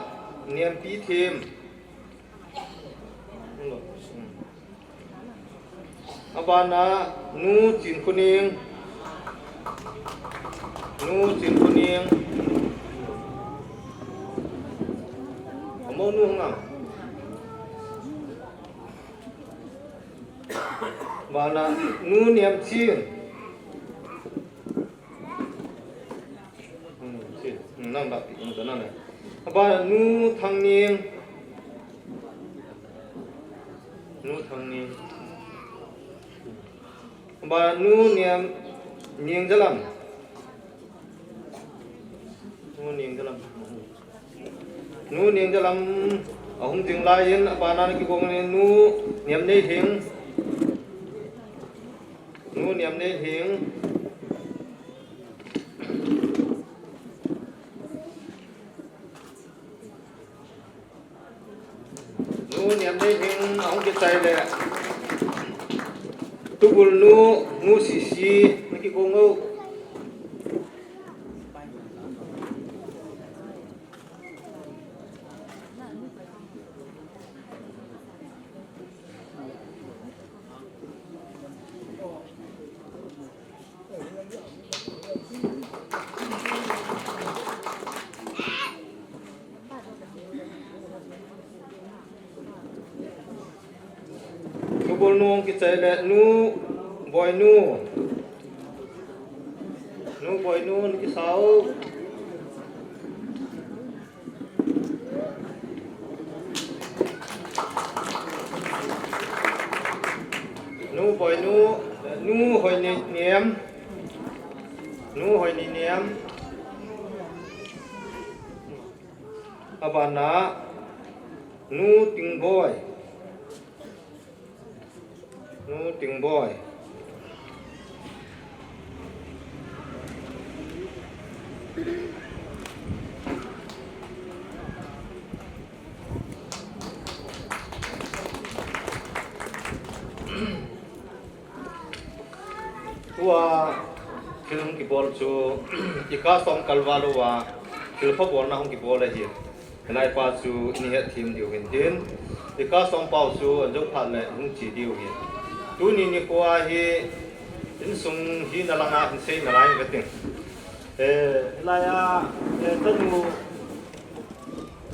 Nempi Them. Abana Nu Chinkhoning. Nu Chinkhoning. Amo nu hung a. Abana Nu Nemchin. Hmm, si, hmm, nang dak ti, hmm, nang ne. Aba Nu Thangning. Nu Thangning. Aba Nu Niam, Niang Jalam. Nu Niang Jalam. Nu Niang Jalam ahung ding lai in, abana na kigong in Nu Niam Nei Hing. Nu Niam Nei Hing. Nu Niam Nei Hing ahung kichai le. Tubul nu, Nu Sisi, na kigong o. Tubul nu kichai le Nu Boinu. Nu Boinu na kisa o. Nu Boinu, Nu Hoinei Niam. Nu Hoinei Niam. Abana, Nu Tingboi. Nu Tingboi. Tua film kibol chu, i cast hung kalval uva, Thilpha bolna hung kibol ahi. Hilai pa chu ini hetthem diu hin tin. I custom pau chu anjo phat le hung che diu hin. Tuni nikho hi insung hina langa hin seina lai kating. Eh, hilai a, eh, tanu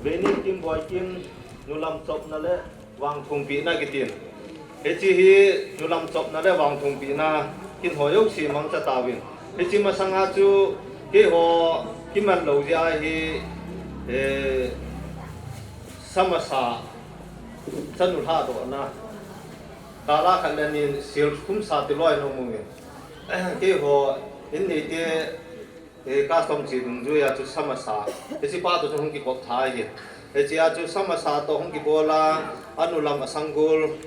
Veni Kim Boikim, nulam chopna le vangthum pehna kitin. Hiche hi nulam chopna le vangthum pehna kin ho jouse mangcha tauvin. Hiche masanga chu keiho kiman lou jeh a hi, eh, samasa chanu lhadohna. Tala khat le ni sil khum sa ti loi nom uvin. Keiho in neite Eh, custom che dungjuia chu samasa. Hiche pa toh chu hung kikop tha ahi. Hichea chu samasa toh hung kibol a, anulam asanggol,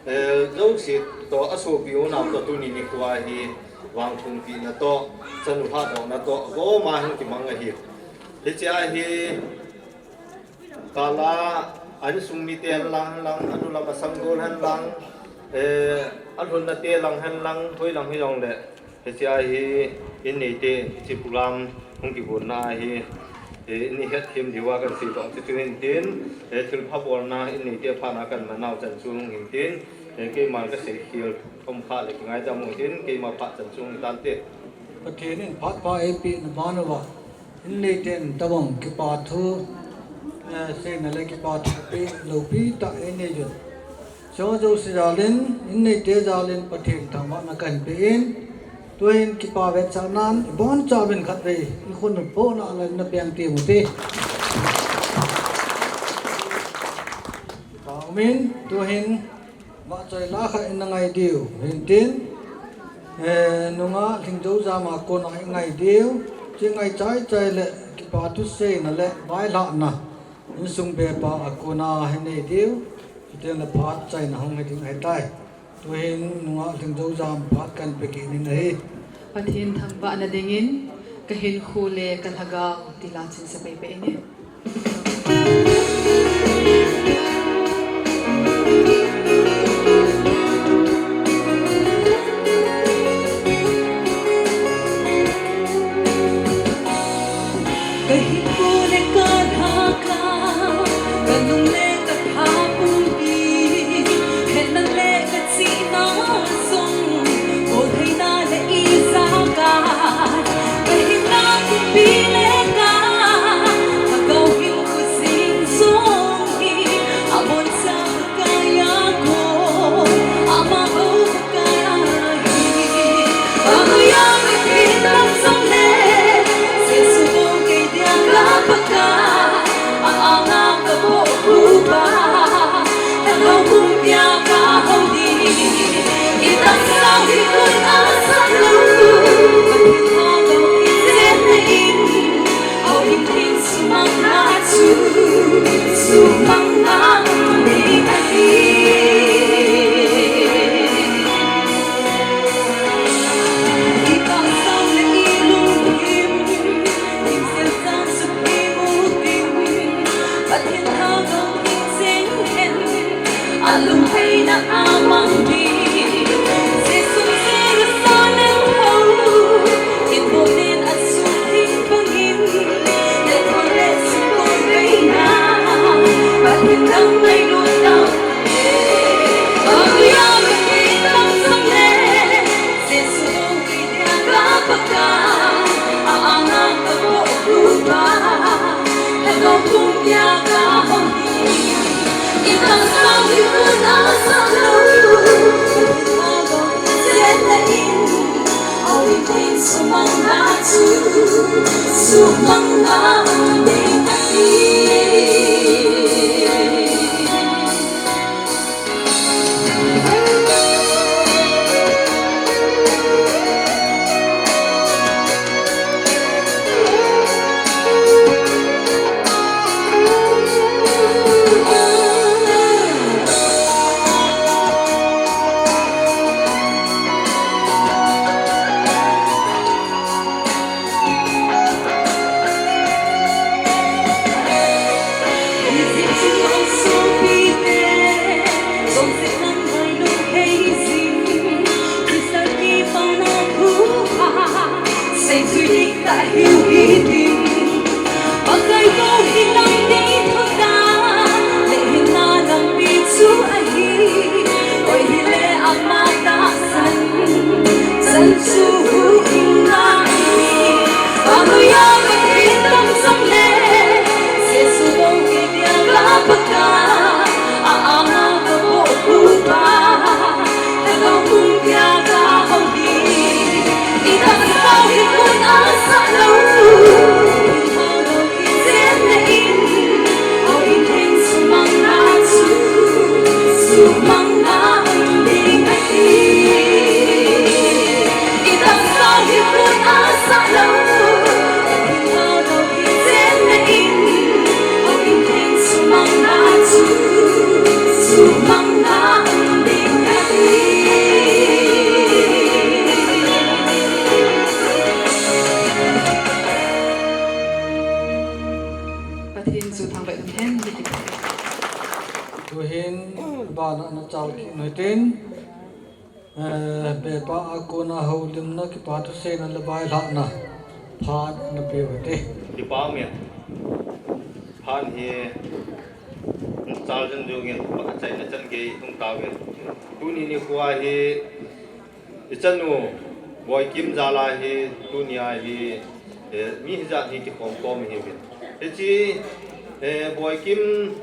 eh, jouse toh asopi unau toh tuni nikho hi vangthum pehna toh, chanu lhadohna toh, agoma hung kimang ahi. Hichea hi Tala, a insung mite hen lang, hen lang, anulam asanggol hen lang, eh, alhunna te lang hen lang, hoilang hijongle, hichea hi in neite, hiche program hung kigonna hi, eh, ini hetthem diuva kan seidoh chu chu hin tin, eh, thilpha bolna in neite phatna kan manau chan chu hung hin tin, eh, keiman kasei khel um kha le kingaidam u tin, keima phat chan chu hung tante. Pathen in phat pha eipeh na ban uva. In neite in tobang kipa thu, eh, seina le kipa thu pe loupi tah in nei jun. Chujou jouse jal in, in neite jal in Pathen thangvahna kahin pe in. Tuhin kipa vetsahnan, ibonchauvin khatvei, ikhut nupohna le na peng teng ute. Kipa umin, tuhin, Vahchoi la khat in ngai diu, hintin, eh, nungah Lhingjojam a kona i ngai diu, chi ngai chai chai le kipa thuseina le vailhahna, insung bepa a kona hi nei diu, chuteng le phat chaina hung hi ding ahitai. Tuhin nungah Lhingjojam phat kan pe kit in ahi. Pathen thangvahna dingin, ka hinkho le ka lhagao ti la chin sa pei pei in. Ka hinkho le ka lhagao, ka nung le ka tha pumpi, hetna le ka chihna jong, boltheina le ijakai, ka hinna pumpi le ka lhagao hinkho Nutin, eh, pepa a kona houlimna kipa thuseina le vailhahna phat na pe u hite. Kipa umin. Phat hi, chal jong jongin, achaina chan gei hung tauvin. Tuni nikho hi, i chanu, Boikim jal a hi, tuni a hi, eh, mi hijat hi kikhom khom hi uvin. Hiche, eh, Boikim,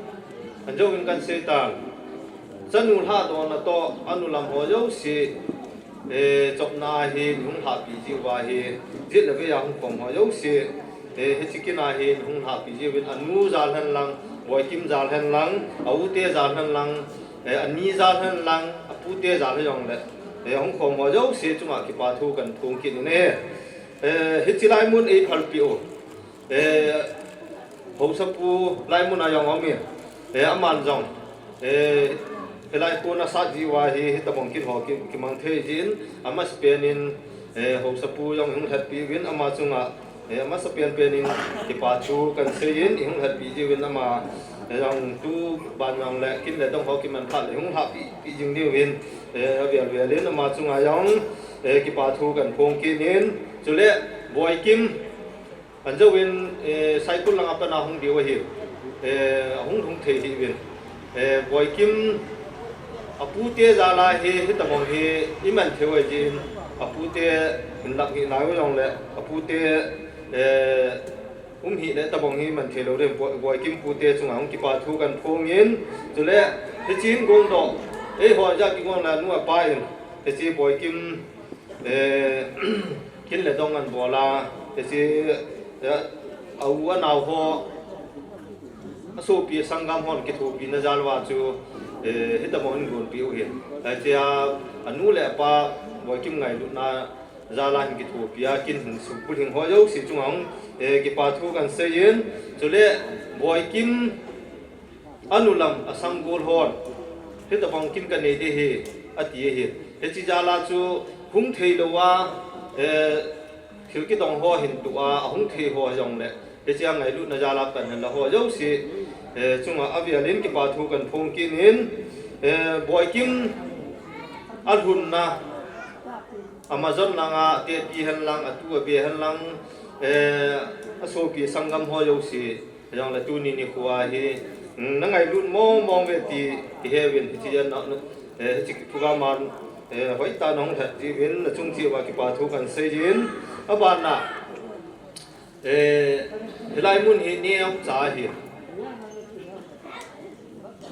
anjouvin kan seitan. Chanu lhahdohna toh, anu lam ho jouse, eh, chopna a hi, hung lhahpi jiuva hi, jet le vei a hung khom ho jouse, eh, hiche kin a hi, hung lhahpi jiuvin, anu jal hen lang, Boikim jal hen lang, a u te jal hen lang, eh, ani jal hen lang, a pu te jal hijongle, eh, hung khom ho jouse chunga kipa thu kan phong kit in e. Eh, hiche lai mun eiphalpeh u. Eh, Haosapu lai mun a jong aumin. Eh, aman jong. Eh, hilai kona sat jiuva hi, hitabang kin ho ki, kimang thei jin, amasapen in, eh, Haosapu jong hung lhatpi uvin, ama chunga, eh, amasapen pen in, kipa thu kan sei in, hung lhatpi jiuvin ama, eh, jong tu ban jong le, kin le dong ho kiman phat le, hung lhahpi, pi jing diuvin, eh, avel vel in, ama chunga jong, eh, kipa thu kan phong kit in, chule, Boikim, anjouvin, eh, Saikul langa pat a hung diu ahi, eh, ahung lhung thei hih uvin. Eh, Boikim a pu te jal a hi, hitabang hi iman thei u ahi jin, a pu te hinlah hih nai u jongle, a pu te, eh, um hih le tabang hi iman thei lou ding, Boi, Boikim pu te chunga hung kipa thu kan phong in, chule, hiche hin gongdoh, eiho jat kigong le anu apa in, hiche Boikim, eh, kin le dong an bol a, hiche, eh, a u a nao ho, a sopi a sanggam hon kithopina jal uva chu, eh, hitabang in gonpeh u hin. Hiche a, anu le apa, Boikim ngailutna jal a hin kithopi a, kin hin sukbulhing ho jouse chunga hung, eh, kipa thu kan sei in, chule, Boikim, anu lam a sanggol hon, hitabang kin ka nei ding ahi, ati ahi. Hiche jal a chu hung thei lou a, eh, thil kidong ho hin tu a, ahung thei ho jongle, hiche a ngailutna jal a pan hen la ho jouse, eh, chunga avel in kipa thu kan phong kit in, eh, Boikim a lhunna, Amazon langa, a tepi hen lang, a tu a be hen lang, eh, a sopi sanggam ho jouse, hijongle tuni nikho a hi, mm, na ngailut mong mong uve ti, ti he uvin, hiche a na, na, eh, hiche program a, eh, hoitah in na hung lhat jiuvin, na chung cheh uva kipa thu kan sei jin, aban a, eh, hilai mun hi neocha ahi.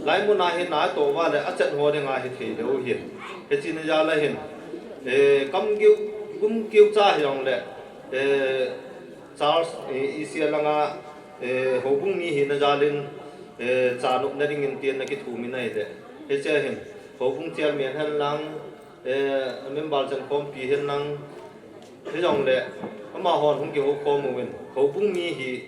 Lai mun a hi na toh uva le achat ho dinga hithei lou ahi. Hiche na jal a hin, eh, kam kiu, kum kiu cha hijongle, eh, Charles, eh, E C L langa, eh, houbung mi hina jal in, eh, cha nopna dingin tin na kithumin ahile. Hiche a hin, houbung chairman hen lang, eh, member chankhompi hen lang, hijongle, amahon hung kihoukhom uvin, houbung mi hi,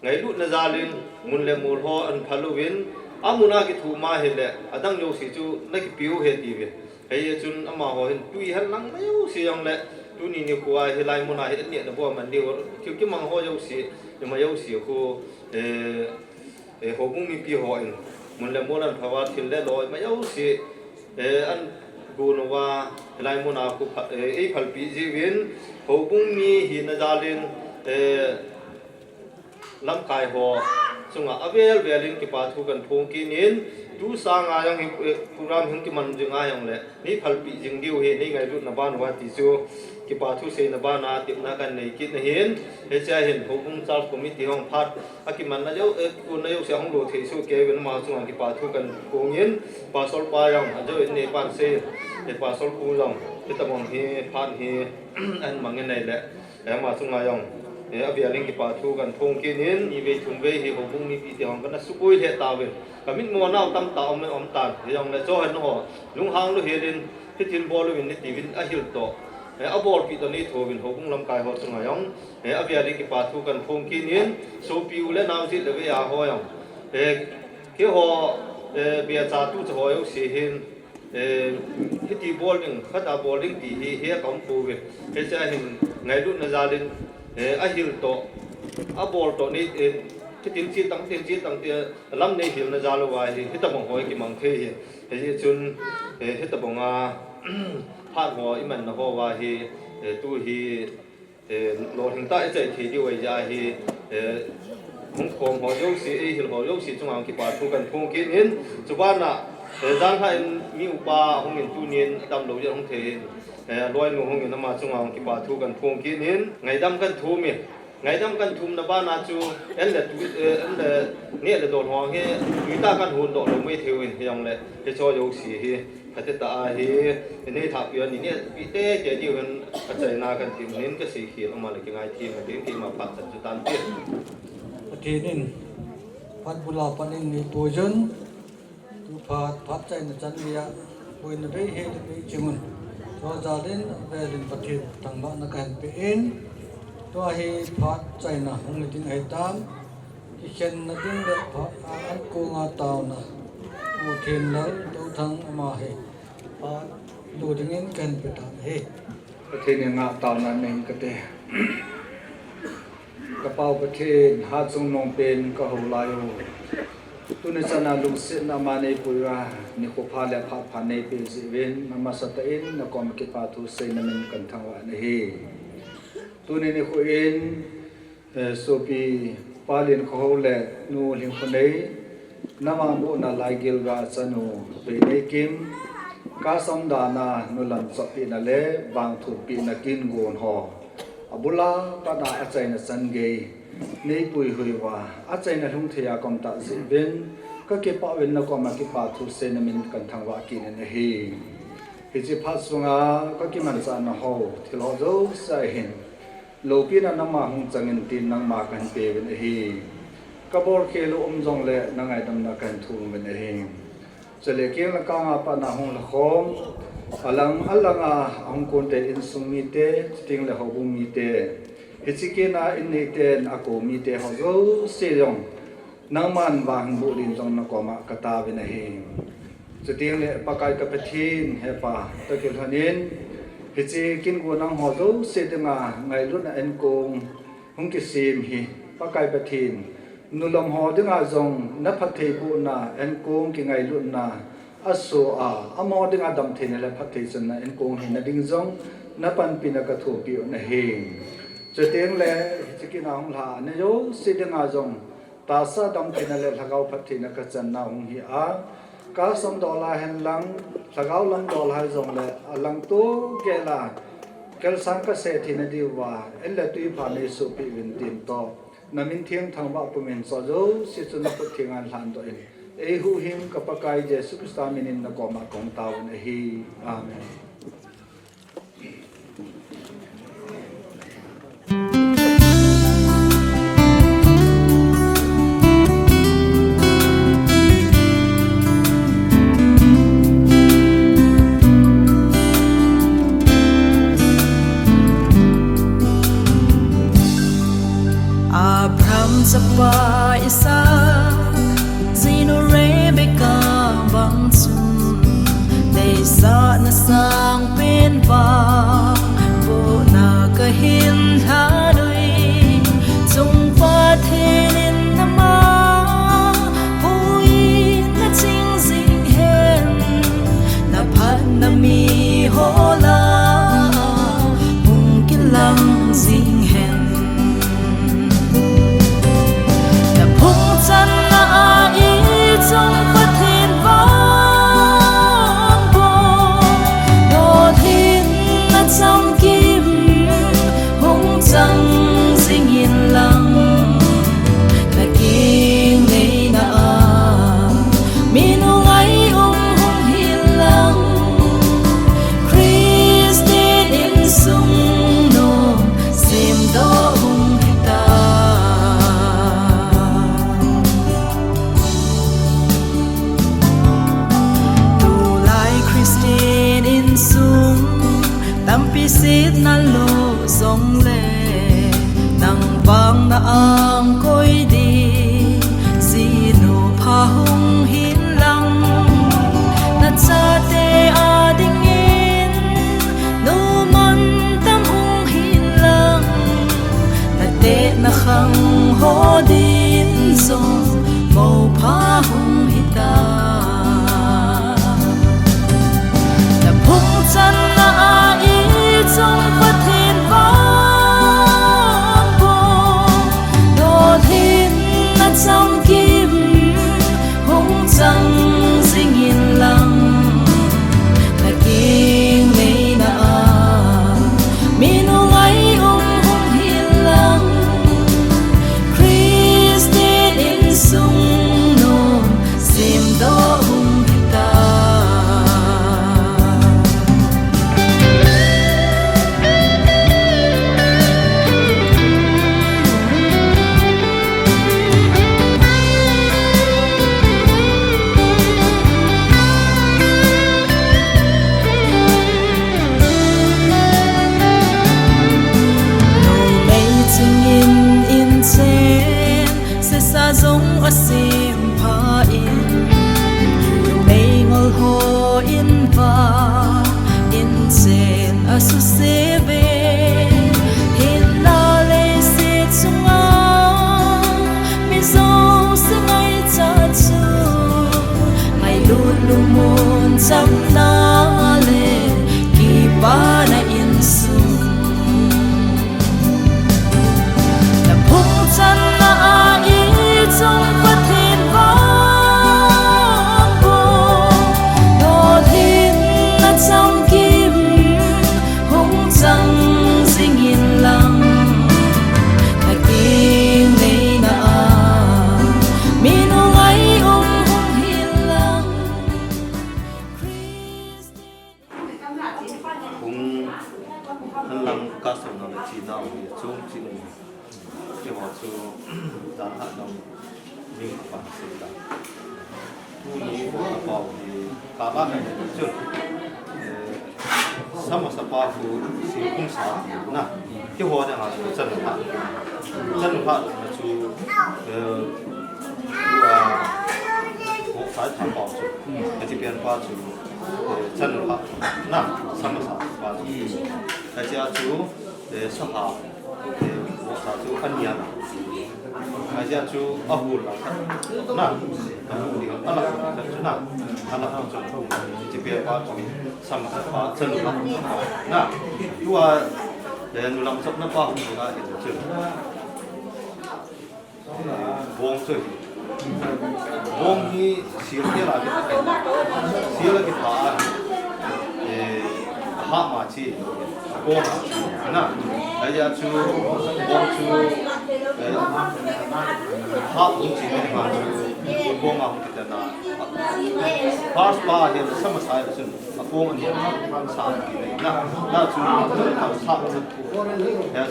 ngailutna jal in, mun le mol ho an phal uvin, amun a kithum ahile, adang jouse chu na kipe u ahi tiuvin. Hijeh chun amaho hin tui hen lang mai jouse jongle, tuni nikho a hilai mun a hi an nehna bou aman diu, thil kimang ho jouse, ima jouse khu, eh, eh, houbung mipi hon, mun le mol an phal uva, thil le lo, ima jouse, eh, an gon uva, hilai mun a khu pha-, eh, eiphalpeh jiuvin, houbung mi hina jal in, eh, lamkai ho chunga avel vel in kipa thu kan phong kit in, tu sanga jong hi, eh, program hung kiman jing a jongle, nei phalpeh jing diu ahi, nei ngailutna ban uva ti chu, kipa thu seina ban a tepna kan nei kit na hin, hiche a hin, houbung Charles Committee hon phat, akimanna jou, eh, kona jouse a hung lo thei soh kei uvin ama chunga kipa thu kan phong in, Pastor pa jong, ajou in neipan sei, eh, Pastor pu jong, hitabang hi, phat hi, an mang in ahile, eh, ama chunga jong, eh, avel in kipa thu kan phong kit in, ni vei thum vei hi houbung mipi te hon kana suboi lheh tauvin. Ka mitmu a nao tamtah um le um tan, hijongle chonse ho, lunghang lou hel in, hitin bol uvin nei tiuvin ahil toh. Eh, abolpeh toh nei thouvin houbung lamkai ho chunga jong, eh, avel in kipa thu kan phong kit in, sopi u le nao jet le vei a ho jong. Eh, keiho, eh, becha tucha ho jouse hin, eh, hiti bol ding, khat a bol ding ti hi, hi a ka um pouve. Hiche a hin ngailutna jal in, eh, ahil toh, abol toh nei, eh, Hitin chi tang, tin chi tang tia lam nei hilna jal uva hi, hitabang ho kimang thei hi. Hijeh chun, eh, hitabang a, phat ho imanna ho uva hi, eh, tu hi, eh, lolhing tah a ichai thei diu ahi jeh a hi, eh, hung khom ho jouse, eihil ho jouse chunga hung kipa thu kahin phong kit in, chubana, eh, janhi in mi upa hung in tunin damlou jeh hung thei in, eh, loinu hung in ama chunga hung kipa thu kahin phong kit in, ngaidam kahin thum in, ngaidam kahin thumna bana chu, en le tu, eh, en le neh le don ho hi, tui tah kahin hon doh lou maithei uvin, hijongle, hiche jouse hi, phatah a hi, inei thahpi u, inei thahpi tete diu hin, achaina kahin thum in, kasei khel, ama le kingai thei ma ding, keima phat chan chu tante. Pathen in, phat bula pan in eipui jin, tu phat, phat chaina chan geiya, boina bei hei le bei ching un. Chujal in, avel in Pathen thangvahna kahin pe in, tua hi phat chaina hung hi ding ahitan, kikhenna ding le phat a ankonga taona, U Thenlal Touthang ama hi, phat lut dingin kahin pe tan ahi. Pathen henga taona nei kate. Ka Pa u Pathen, hatchungnung pen ka hou lai u. Tuni chana lungsetna ama neipui uva, nikho pha le phat pha neipeh jeh uvin, amasatah in nakoma kipa thu seina min kahin thangvah in ahi. Tuni nikho in, eh, sopi Pa Liankhouhou le Nu Lhingkhonei, namang bohna laigel ga chanu Veineikim, kasam dana nulam choppehna le vangthumpehna kin gon ho. Abula pat a achaina chan gei, neipui hoi uva, achaina lhung thei a kaum tah jeh uvin, kakipah uvin nakoma kipa thu seina min kahin thangvah kit in ahi. Hiche phat sunga kakimanchahna ho, thil ho jouse a hin, loupina nangma hung chang in tin nangma kahin pe uvin ahi. Kabol khel u um jongle nangaidamna kahin thum uvin ahi. Chule keng le kanga pat a hung lhakhom, alang alang a ahung kon te insung mite, chuteng le houbung mite, hiche kin a in neiten akou mite ho jouse jong, nangman vang hin boh din jong nakoma kataovin ahi. Chuteng le Pakai ka Pathen, he Pa, toh kilhon in, hiche kin gon a hung ho jouse dinga ngailutna ankong hung kisem hi, Pakai Pathen, nulam ho dinga jong naphattheibohna ankong kingailutna aso a, amaho dinga damtheina le phatthei channa ankong hina ding jong napanpina kathopeh u ahi. Chuteng le hiche kin a hung lhahna jouse dinga jong tahsa damtheina le lhagao phattheina kachanna hung hi a, kasam dol a hen lang, lhagao lam dol a hijongle, alang toh gel a, kelsang kaseh theina diuva, in le tui pha neisohpeh uvin tin toh, namin theng thangvah pumin hiche jouse chu nakhut thenga lhandoh in, eihuhhing ka Pakai Jesu Christa minin nakoma kahung taovin ahi. Amen. Abraham chapa Isaac, jinu Rebekah bang chun, deisahna sangpen vang, bohna kahin lhan uvin, chung Pathen in ama, houin naching jing hen, naphatna miho lah a, hung kilang jing hen. Naphung channa a ichung Pathen vang bou, lolhinna chamkim hung chang jing in lang, nakeng neina a, mi nungai um hung hih in lang, Christian insung nom semdoh hung hita. Tulai Christian insung tampi setna lou jongle, nang vang na angkoi ding, jinu pha hung hih in lang, nachate a dingin, nu mantam hung hih in lang, nateh nakhang ho din An lang custom na le chi nau ni chung chi ni. Keiho chu dan ha nau ni pa se ta. Tuni a pau hi ka ba ka ni chu. Eh, sama sa pa ku si kum sa na. Keiho dang a chu chan ha. Chan ha na chu, eh, ku a, ku sa tha pau chu. Ka chi pian pa chu, eh, chan ha na, sama sa pa chu. Ka chi a chu, eh, sa ha. Eh, sa chu a nia na. Ahi a chu a hul la khat na, a hul ding a la khat chu na, a la khat chu. Chi pe pa chu, sama sa pa, chan pa na. Tua, eh, nu lam chop na pa hul la khat chu. Bong chu hi. Bong hi sil ke la ke. Sil ke pa. Eh, ha ma chi. Kong a chu na. Ahi a chu, bong chu, eh, ha bong chi ni ma chu, kong a hung kita na. First pa hi sama sa chu, a kong ni sa ki na. Na chu, sa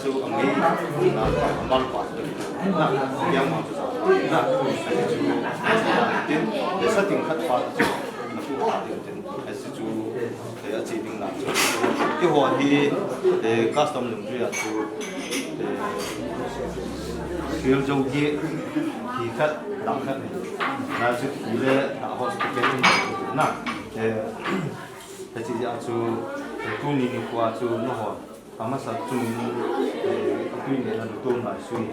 chu, a mei na, a mal pa chu na. Yang ma chu sa na. Tin, sa ting khat pa chu, na ku pa tin tin. Ahi chu, eh, a chi ding la chu. Keiho hi, eh, custom lungjui a chu, eh, sil jo gi, hi khat, da khat ni. Na chu hi le, da hospital na. Eh, ka chi a chu, eh, tuni nikho a chu, nangho. Amasa chun, eh, tui le na lutom lai sui,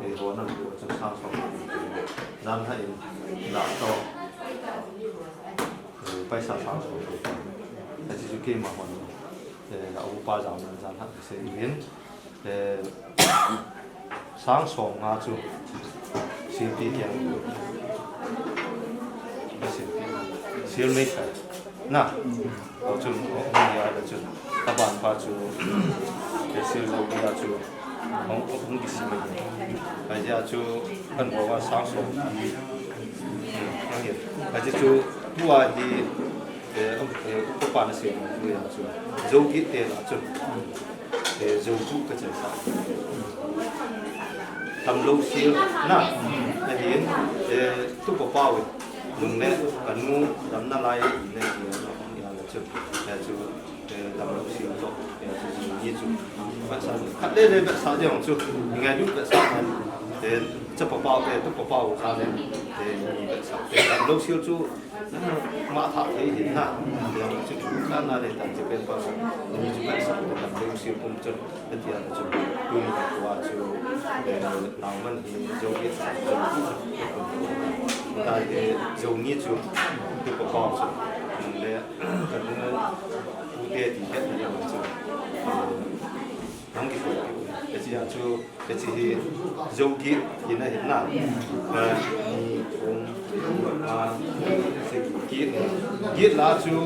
eh, ho na lu chun sang song. Jan ha in, da to. Eh, paisa sang song. Ahi chu keima hon, eh, a upa jam na jan ha se in. Eh, sang song nga chu, silpi kiang. Silpi. Sil mei kai. Na. Aw chun, aw, hung hi a la chun. Taban pa chu, eh, sil lo hi a chu. Hung, hung kisi mai. Ahi a chu, kan ho wa sang song. Hmm, hung hi. Ahi chu, tua hi, eh, um, eh, upa na sil lo hi a chu. Zo gi te la chu. Eh, zo chu ka chai sa. Tam lo sil na. Ahin, eh, tu pa pa we. Nung le, ka nu, dam na lai, ne, ne, ne, ne, chu. Eh, chu, eh, tam lo sil to, eh, chu, chu, ni chu. Ba sa, khat le le ba sa de ong chu. Ngai du ba sa man. Eh, cha pa pa, eh, tu pa pa, sa le. Eh, ni ba sa. Eh, tam lo sil chu. Ma tha thei hin na. Yang chu ka na le tan che pen pa. Ni chu ka sa ko ta pe si kum chun. Ka ti a chu. Tu ni ka wa chu. Eh, nau man hi jo ke sa jo. Ta de jo ni chu. Tu ko pa chu. Le ka nu u te ti ke na chu. Nang ki ko. Ka chi a chu. Ka chi hi, zo gi, hi na hi na. Ka ni, um, a, se gi, gi la chu,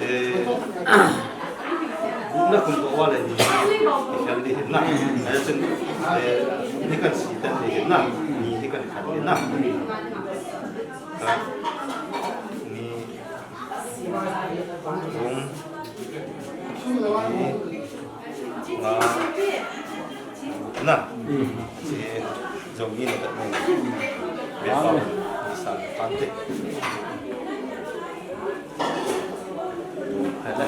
eh, na kum to wa le ni, hi kan di hi na. Ai chun, eh, ni kan si tan di hi na. Ni hi kan kan di na. Ka, ni, um, ni, Na. Si, jong ni na ta ni. Be pa, ni sa, pante. Hai ta.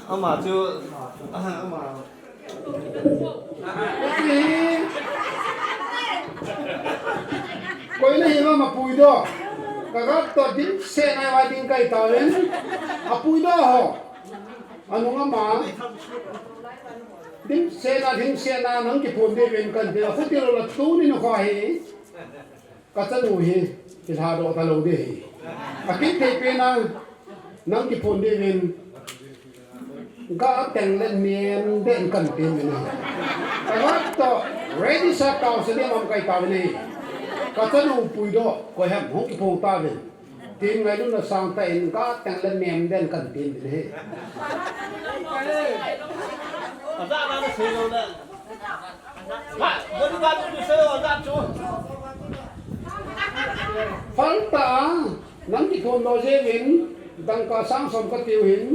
Ama chu, ama. Koi na hi ma, ma pui do. Ka gat to dim se na wa ding kai ta ven. A pui do ho. Anung ama. Dim se na, dim se na nang kiphun de ven kan de. Khu ti lo la tu ni no kho hi. Ka chanu hi, kilha doh ta lo de hi. A kit thei pen a, nang kiphun de ven, ka teng le nen den kan pe ven hi. Ka vat to, ready sa tau se de mam kai ta ven hi. Ka chanu pui doh, koi ham, hung kiphun ta ven. Tin ngailutna sangtah in ga teng le nem den kan tin ding ahi. Aja na na sei lo na. Ha, bodyguard tu sei lo aja chu. Falta a, nang kithum lo jeh in, dangka sang som ka tiu hin,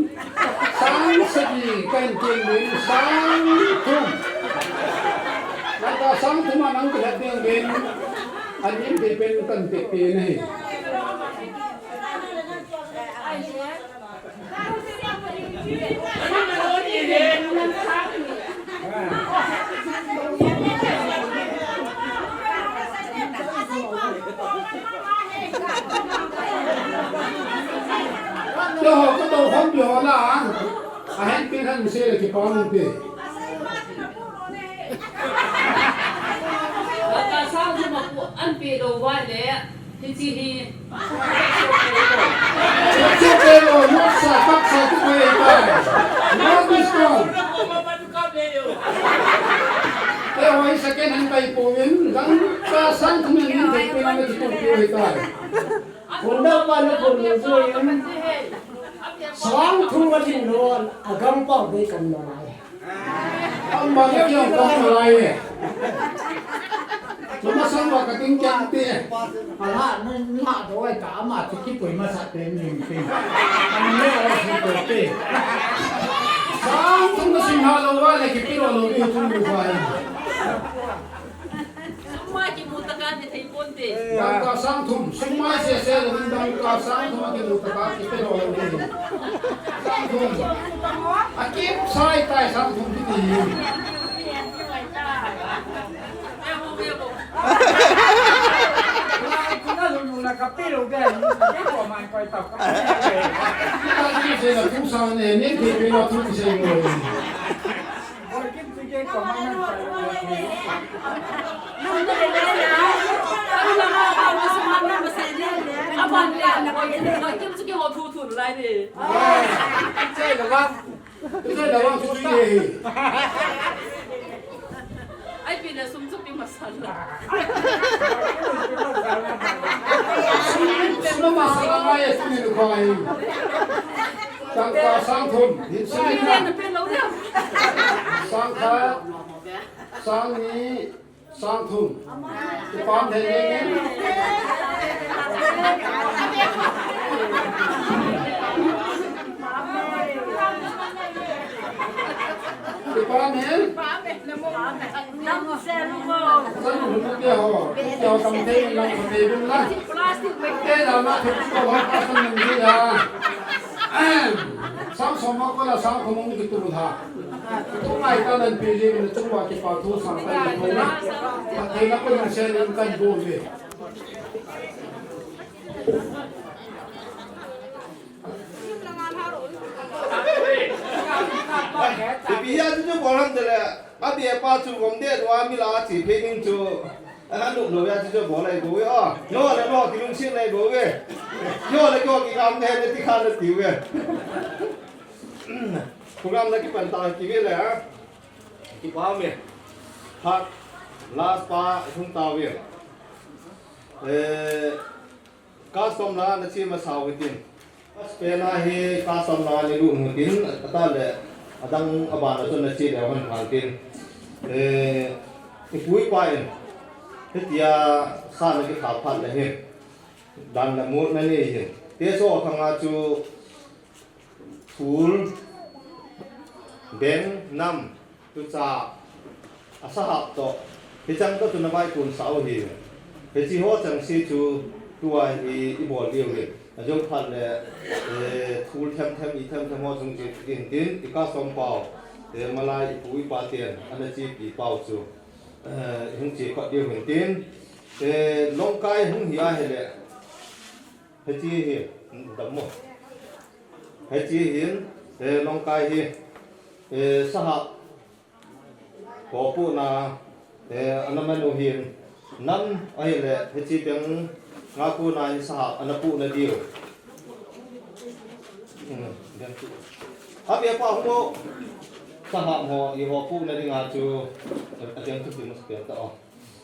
sang sagi kan tin hin, sang thum. Dangka sang thum a nang kilhat ding hin, an in pe pen kan pe pe nahi. Yo, ka to hom yo la. A hen pin han se le ki pa mun pe. Ka sang ma ku an pe do wa le. Hiche hi. Hiche hi, nasa, taksa, tu ko ye ta. No discount. Te hoi second hand kai po yin, dangka sang thum ni te pe na ki ko ye ta. Kunda pa na ko ni so yin. Sang thum ma din no, agam pa be kam no lai. Ama kiang kong lai e. Mama sang wa ka ting kiang ti e. Ala, na, na do ai ta, ama ti ki poi ma sa te ni ti. Ama ne o si to ti. Sang tung na sing ha lo wa le ki pi lo lo ni tung lu wa e. Sum ma kimu taka ti thei pon te. Dangka sang thum, sum ma se se lo dangka sang thum kimu taka ti te lo lo te. Sang thum. A kim sai tai sang thum ti ti. Kuna lu lu na ka pe lo be. Ko man ko ta ka. Ti se na thum sang ne ne ti pe lo thum ti se lo. Ai, pi le sum chu pi masala. Sum, sum masala ngai, sum ni ko ai. Dangka sang thum, hin sum ni na. Sang khat, sang ni, sang thum. Kipah e, kipah e. Sang thum te ho, te ho tam te lang ko te dun la. Te la ma thum ko ho ka sang ni ya. Sang som ma ko la sang ko mong ki tu la. Tungai ta nan pi jing na chungwa kipa thu sang ta na. Phattheina ko na se nan kan bo ve. Ipi hia chu chu bol ham te le. Abi pa chu gom de wa mi la chi phe ning chu. Aha, nu lo ya chu chu bol lai bo ve a. No le no ki lung sin lai bo ve. No le no ki kam de ne ti kha le ti ve. Program na kipan ta ki ve le a. Kipah e. Phat last pa hung tao ve. Eh, custom la na chi ma sao hitin. First pen a hi custom la ni lu hitin, ata le adang aban a chun na chi le hon phan tin. Eh, i pu i pa in. Hitia sa na ki kha phat le hi. Dan na mu na ni hi. Te so khang a chu Thul, beng, nam, tucha, asahap toh, hicheng toh chu na vaipun sah u hi. Hichi ho cheng si chu tua i, i bol diu hi. Ajong phat le, eh, thul them them, i them them ho chung chi tin tin, i custom pau, eh, malai i pu i pa ten, ana chi pi pau chu, eh, hung chi khot diu hin tin, eh, longkai hung hi a hi le, Hichi hi, dam mo. Hichi hin, eh, longkai hi, eh, sahap, ho pu na, eh, ana man u hin, nam ahi le, hichi beng nga pu na hin sahap, ana pu na diu. Hmm, beng tu. Abi apa hu mo, sahap ho, i ho pu na ding a chu, a beng tu ti mo sa ta o.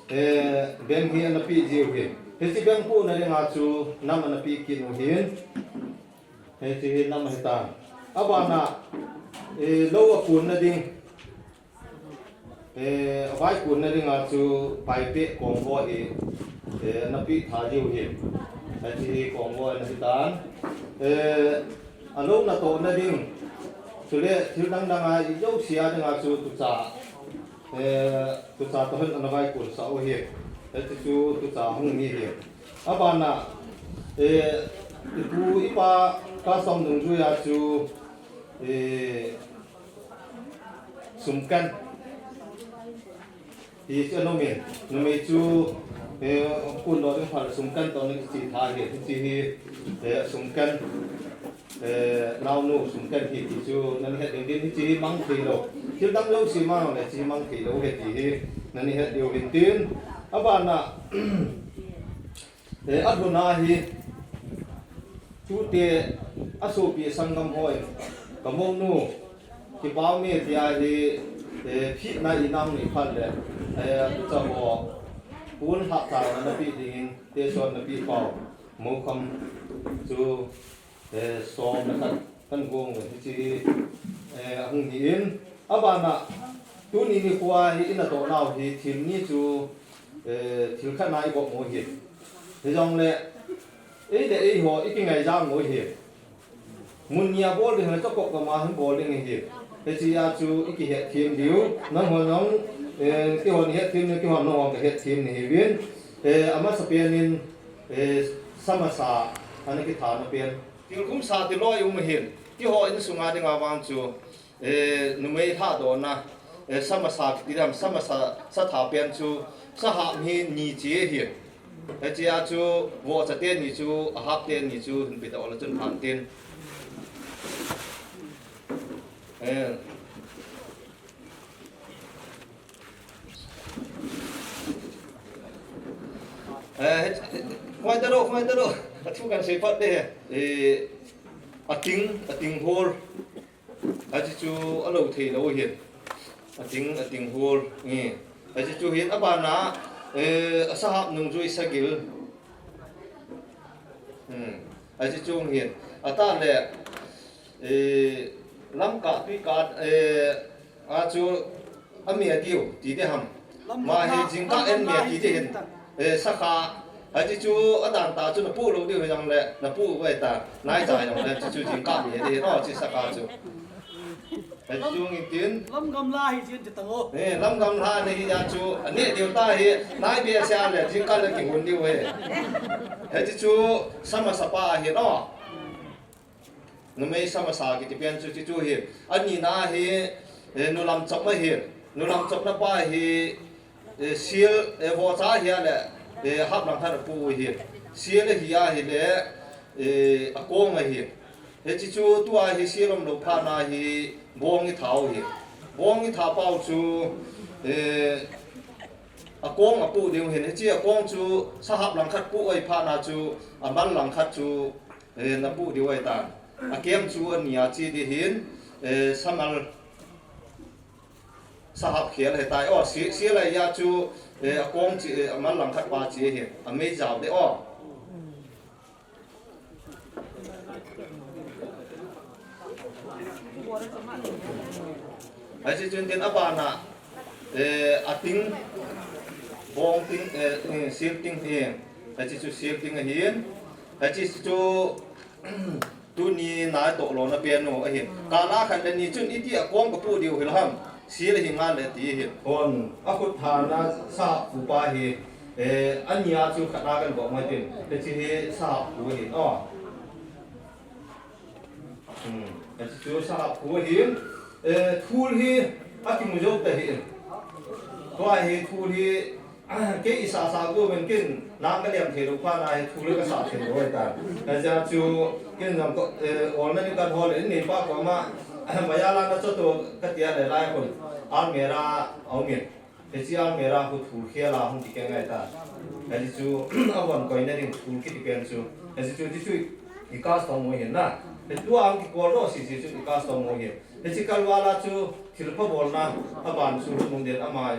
Eh, beng hi ana pe jiu hi. Hiche beng puna dinga chu nam ana pe kit u hin. Hiche hi nam ahitan. Abana, eh, lou akunna ding. Eh, avai kunna dinga chu paipeh kongvo hi, eh, ana pe tha jiu hi. Hiche hi kongvo ana hitan. Eh, alou natohna ding. Chule thil dang danga ijousea dinga chu tucha. Eh, tucha toh hin ana vai kunsah u hi. Hiche chu tucha hung hi hi. Abana, eh, ipu ipa custom dungjuia chu, eh, sumkan. Hichu ana umin. Numei chu, eh, kundoh ding phat sumkan toh ana kiche tha hi. Hiche hi, eh, sumkan. Eh, naonu sumkan hi ti chu nani het ding tin hiche hi mang thei lou. Thil dang jouse mang le hiche hi mang thei lou ahi ti hi nani het diu hin tin. Abana, eh, alhuna hi tute asopi sanggam hon ka mounu kipah me tia hi, eh, phitna ina hung nei phat le, eh, tucha ho pon hahsa ana pe dingin, te son ana pe pau. Mokham chu, eh, som le khat kan gong le hiche hi, eh, ahung hi in. Abana, tuni nikhoa hi ina toh nau hi thil ni chu, eh, thil khat na i bol mo hi. Hijongle, ei le eiho i kingai jang mo hi. Mun nia bol ding le chakop kama hin bol ding hi. Hichea chu i kihet them diu. Nangho jong, eh, keihon het them ni, keihon nangho ka het them ni hi vin. Eh, amasa pen in, eh, sa masa ana kithana pen. Thilkhum sa tilou um hin. Keiho insunga dinga vang chu, eh, numei lhadona, eh, sa masa kiti dam, sa masa sa tha pen chu, sahap hi ni che hi. Hichea chu, vohcha teni chu, ahap teni chu, hin pe ta ola chun phan tin. Eh. Eh, khoi ta lo, khoi ta lo. Athu kan sei phat de. Eh, ating, ating hol. Achi chu alou thei lou hin. Ating, ating hol. Eh. Achi chu hin abana, eh, asahap nungjui sagil. Hmm. Achi chu hin. Ata le, eh, lamka, tuika, eh, a chu a mi a diu, ti de ham. Lam ma hi lam jingkah lam en mi a ti de hin. Eh, sakha, achi chu adan ta chu na pu lou diu hi jang le, na pu vai ta, nai ta jang le, chu chu jingkah mi a de hin, oh, chi sakha chu. Achi chu ngin tin. Lam gamla hi chin ti tang o. Eh, lam gamla ni hi ya chu, ani diu ta hi, nai be sia le, jingkah le kihun diu he. Achi chu, sa masa pa hi, no. Numei sa masa kiti pen chu, chu, chu hi. Ani na hi, eh, nulam chop ma hi. Nulam chop na pa hi, eh, sil, eh, vohcha hi a le, eh, hap lang khat pu hi. Sil hi a hi le, eh, akong a hi. Hichi chu tua hi sil um lou phat na hi bong i thau hi. Bong i tha pau chu, eh, akong apu diu hin. Hichi akong chu sahap lang khat pu oi phat na chu, amal lang khat chu, eh, na pu diu oi tan. Akem chu ani a chi di hin, eh, samal sahap khel he tai. Oh, si, si lai ya chu, eh, akong chi, eh, amal lang khat pa chi hin. Amei jao de, oh. Achi chun tin abana, eh, ating, bong ting, eh, eh, sil ting hi. Achi chu sil ting ahin. Achi chu tuni na toh lou na pen u ahin. Kala khat le ni chun iti akong ka pu diu hil ham. Sil hi nga le ti hi. Hon, akhut thana sahap pu pa hi, eh, ani a chu khat a kan bol mai tin. Hichi hi sahap pu hi, oh. Hmm, hichi chu sahap pu hi, eh, thul hi, akimu jou ta hi. Tua hi thul hi, kei i sa sa ko men kin, nang ka liam thei lou phat na hi thul ka sa thei lou ta. Ka ja chu, kin jam ko, eh, ol na ni ka hol ni pa ko ma, ba ya la na cho to ka tia le lai kon. Almera, au min. Hichi almera khu thul khel a hung kikeng ngai ta. Hichi chu, a von koi na ding thul kiti pen chu. Hichi chu, ti chu i custom mo hin na. Hichi tua hung kikol lo si si chu i custom mo hin. Hichi kalvala chu thil pha bolna, aban chu hung den amai.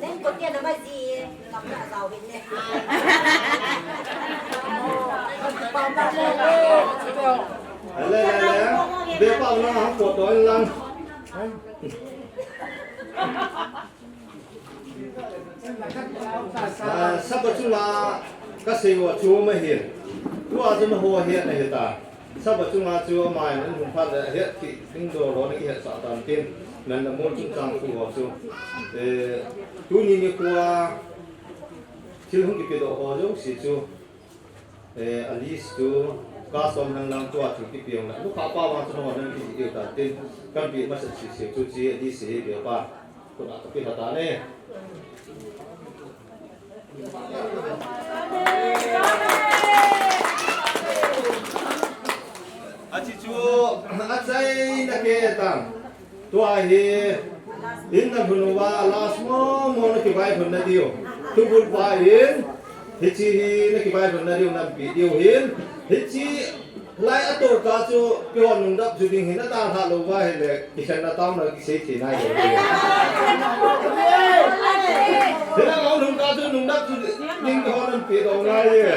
Neng ko tia na ma ji, kam na zau hin ne. Ale, ale, ale. Be pa na ha ko to lang. Ah, sapa chunga ka sei u chu ma hi. Tua chu na ho hi na hi ta. Sapa chunga chu amai nan hung phat le het ki ding do lo ni het sa tan tin. Nan na mol chung chang khu ho chu. Eh, tuni nikho a thil hung kipe doh ho jouse chu. Eh, a list chu ka som lang lang tua chu kipiang la. Lukha pa vang chu no nan ki diu tan tin. Kan pi ma sa si si chu chi a list hi pe pa. Ko na ka pi ha ta ne. Achi chu, achai na ke tang. Tua hi, in na lhun uva, last mo mo na kivai lhun na diu. Tubul pa in, hichi hi na kivai lhun na diu, nampi diu hin. Hichi, Lai a to ka chu kihon nungdap chu ding hin a ta tha lo va hi le, kikhen na tam na kisei thi nai lo. Hila ngau nung ka chu nungdap chu ding kihon an pi dong nai ye.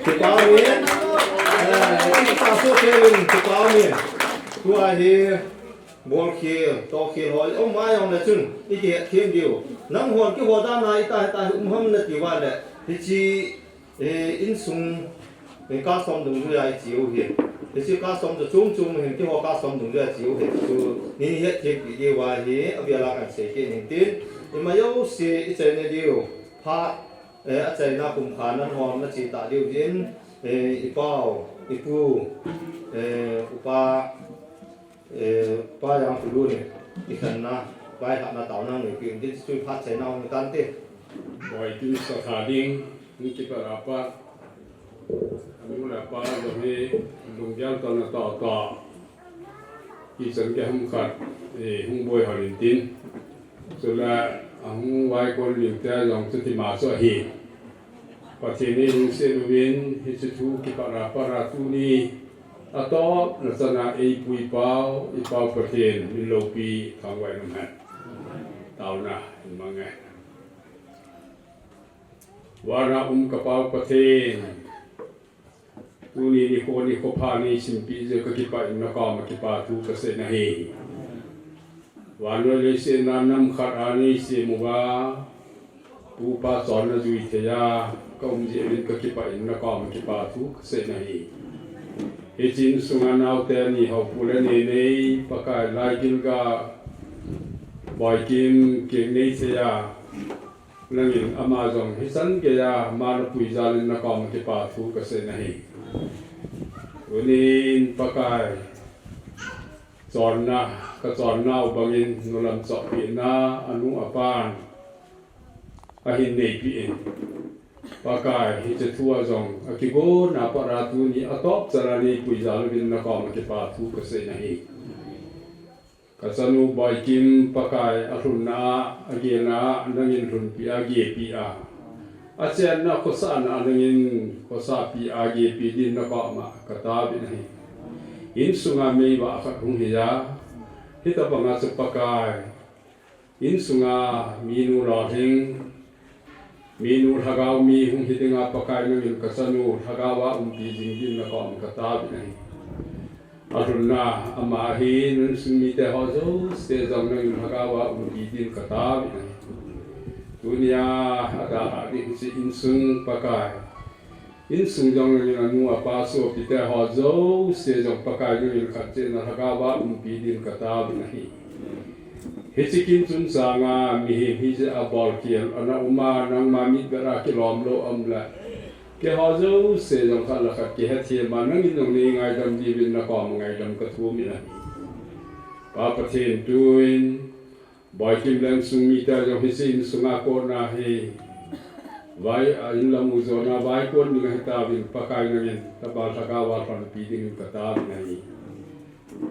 Kipau ni, eh, kipau so kevin, kipau ni. Tua hi, bol khel, to khel hoi, o mai ong le chun, i kihet khel diu. Nang hon kiho dan a i ta, i ta, um ham na ti va le, hi chi, eh, insung, eh, ka som dung ju ya i chi u hi. Hi chi ka som ju chung chung hin, kiho ka som dung ju ya i chi u hi. Chu, ni het khel ti diu va hi, a bia la kan sei ke ning tin. I ma yo si, i chai ne diu. Pha, eh, a chaina kum kha nan hon na chi ta diu jin, eh, i pau, i pu, eh, upa, eh, pa yang pu lu ni, i khan na, vai kha na tau nang ni pi, din chu pha chaina hon tan te. Boi tin sa kha ding, ni ki pa ra pa, a mu la pa, lo ni, lung yang ta na ta ta. Kichan keham khat, eh, hung boi hon in tin. Chule, a hung vaikon lim te jong chu tima chu ahi. Pathen in hung se uvin, hiche thu kipat a pat a tuni. A top na chana ei pu i pau, i pau Pathen, min lopi, thangvah in um hen. Taona, in mang e. Vana um ka pau Pathen. Tuni nikho nikho pha nei simpi jeh ka kipah in na koma kipa thu ka sei na hi. Vannoi leiset a nam khat a nei sem uva, pu pa chonna jui thei a, ka um jeh in ka kipah in na koma kipa thu ka sei na hi. Hiche insunga naote ni hou pu le neh nei, Pakai lai gilga, boikim, keng nei thei a, Nangin ama jong hichan geiya, ama na pui jal in na koma kipa thu ka sei na hi. Tunin Pakai, chonna, ka chonna u bangin, nu lam chohpeh na, anu apan, ahin neipeh in. Pakai, hiche thu a jong, akigonna pat a tuni, atop chan a nei pui jal uvin na koma kipa thu ka sei na hi. Ka chanu Boikim Pakai alhunna a, agelna a, nangin lhunpi a, gepi a. Achenna khosahna a nangin khosapi a, gepi din na koma ka taovin ahi. Insunga meivah khat hung hi a. Hitabanga chu Pakai. Insunga minu lolhing. Minu lhagao mi hung hi dinga Pakai nangin ka chanu lhagao a umpi jing din na koma ka taovin ahi. Alhunna ama hi insung mite ho jouse jong nangin lhagao a umpi din ka taovin ahi. Tunia adalhah ding hiche insung Pakai. Insung jong nangin anu apa sopite ho jouse jong Pakai nangin khat cheh in na lhagao a umpi din ka taovin ahi. Hiche kin chungchanga mihem hijeh a bolkhel ana um a, nangma mitvet a kilom lou aum le, keiho jouse jong khat le khat kihethem a, nangin jong nei ngaidam diuvin na koma ngaidam ka thum in ahi. Pa Pathen, tuin Boikim le insung mite jong hiche insunga kona hi, vai a inlam u jona vaikon ding ahi tauvin Pakai nangin, tapa lhagao a lhonpi dingin ka taovin ahi.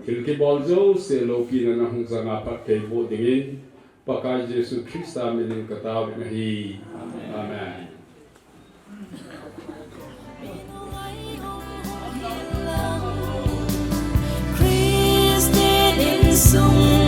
Thil kibol jouse loupina na hung janga phatthei boh dingin, Pakai Jesu Christa minin ka taovin ahi. Amen. Christian insung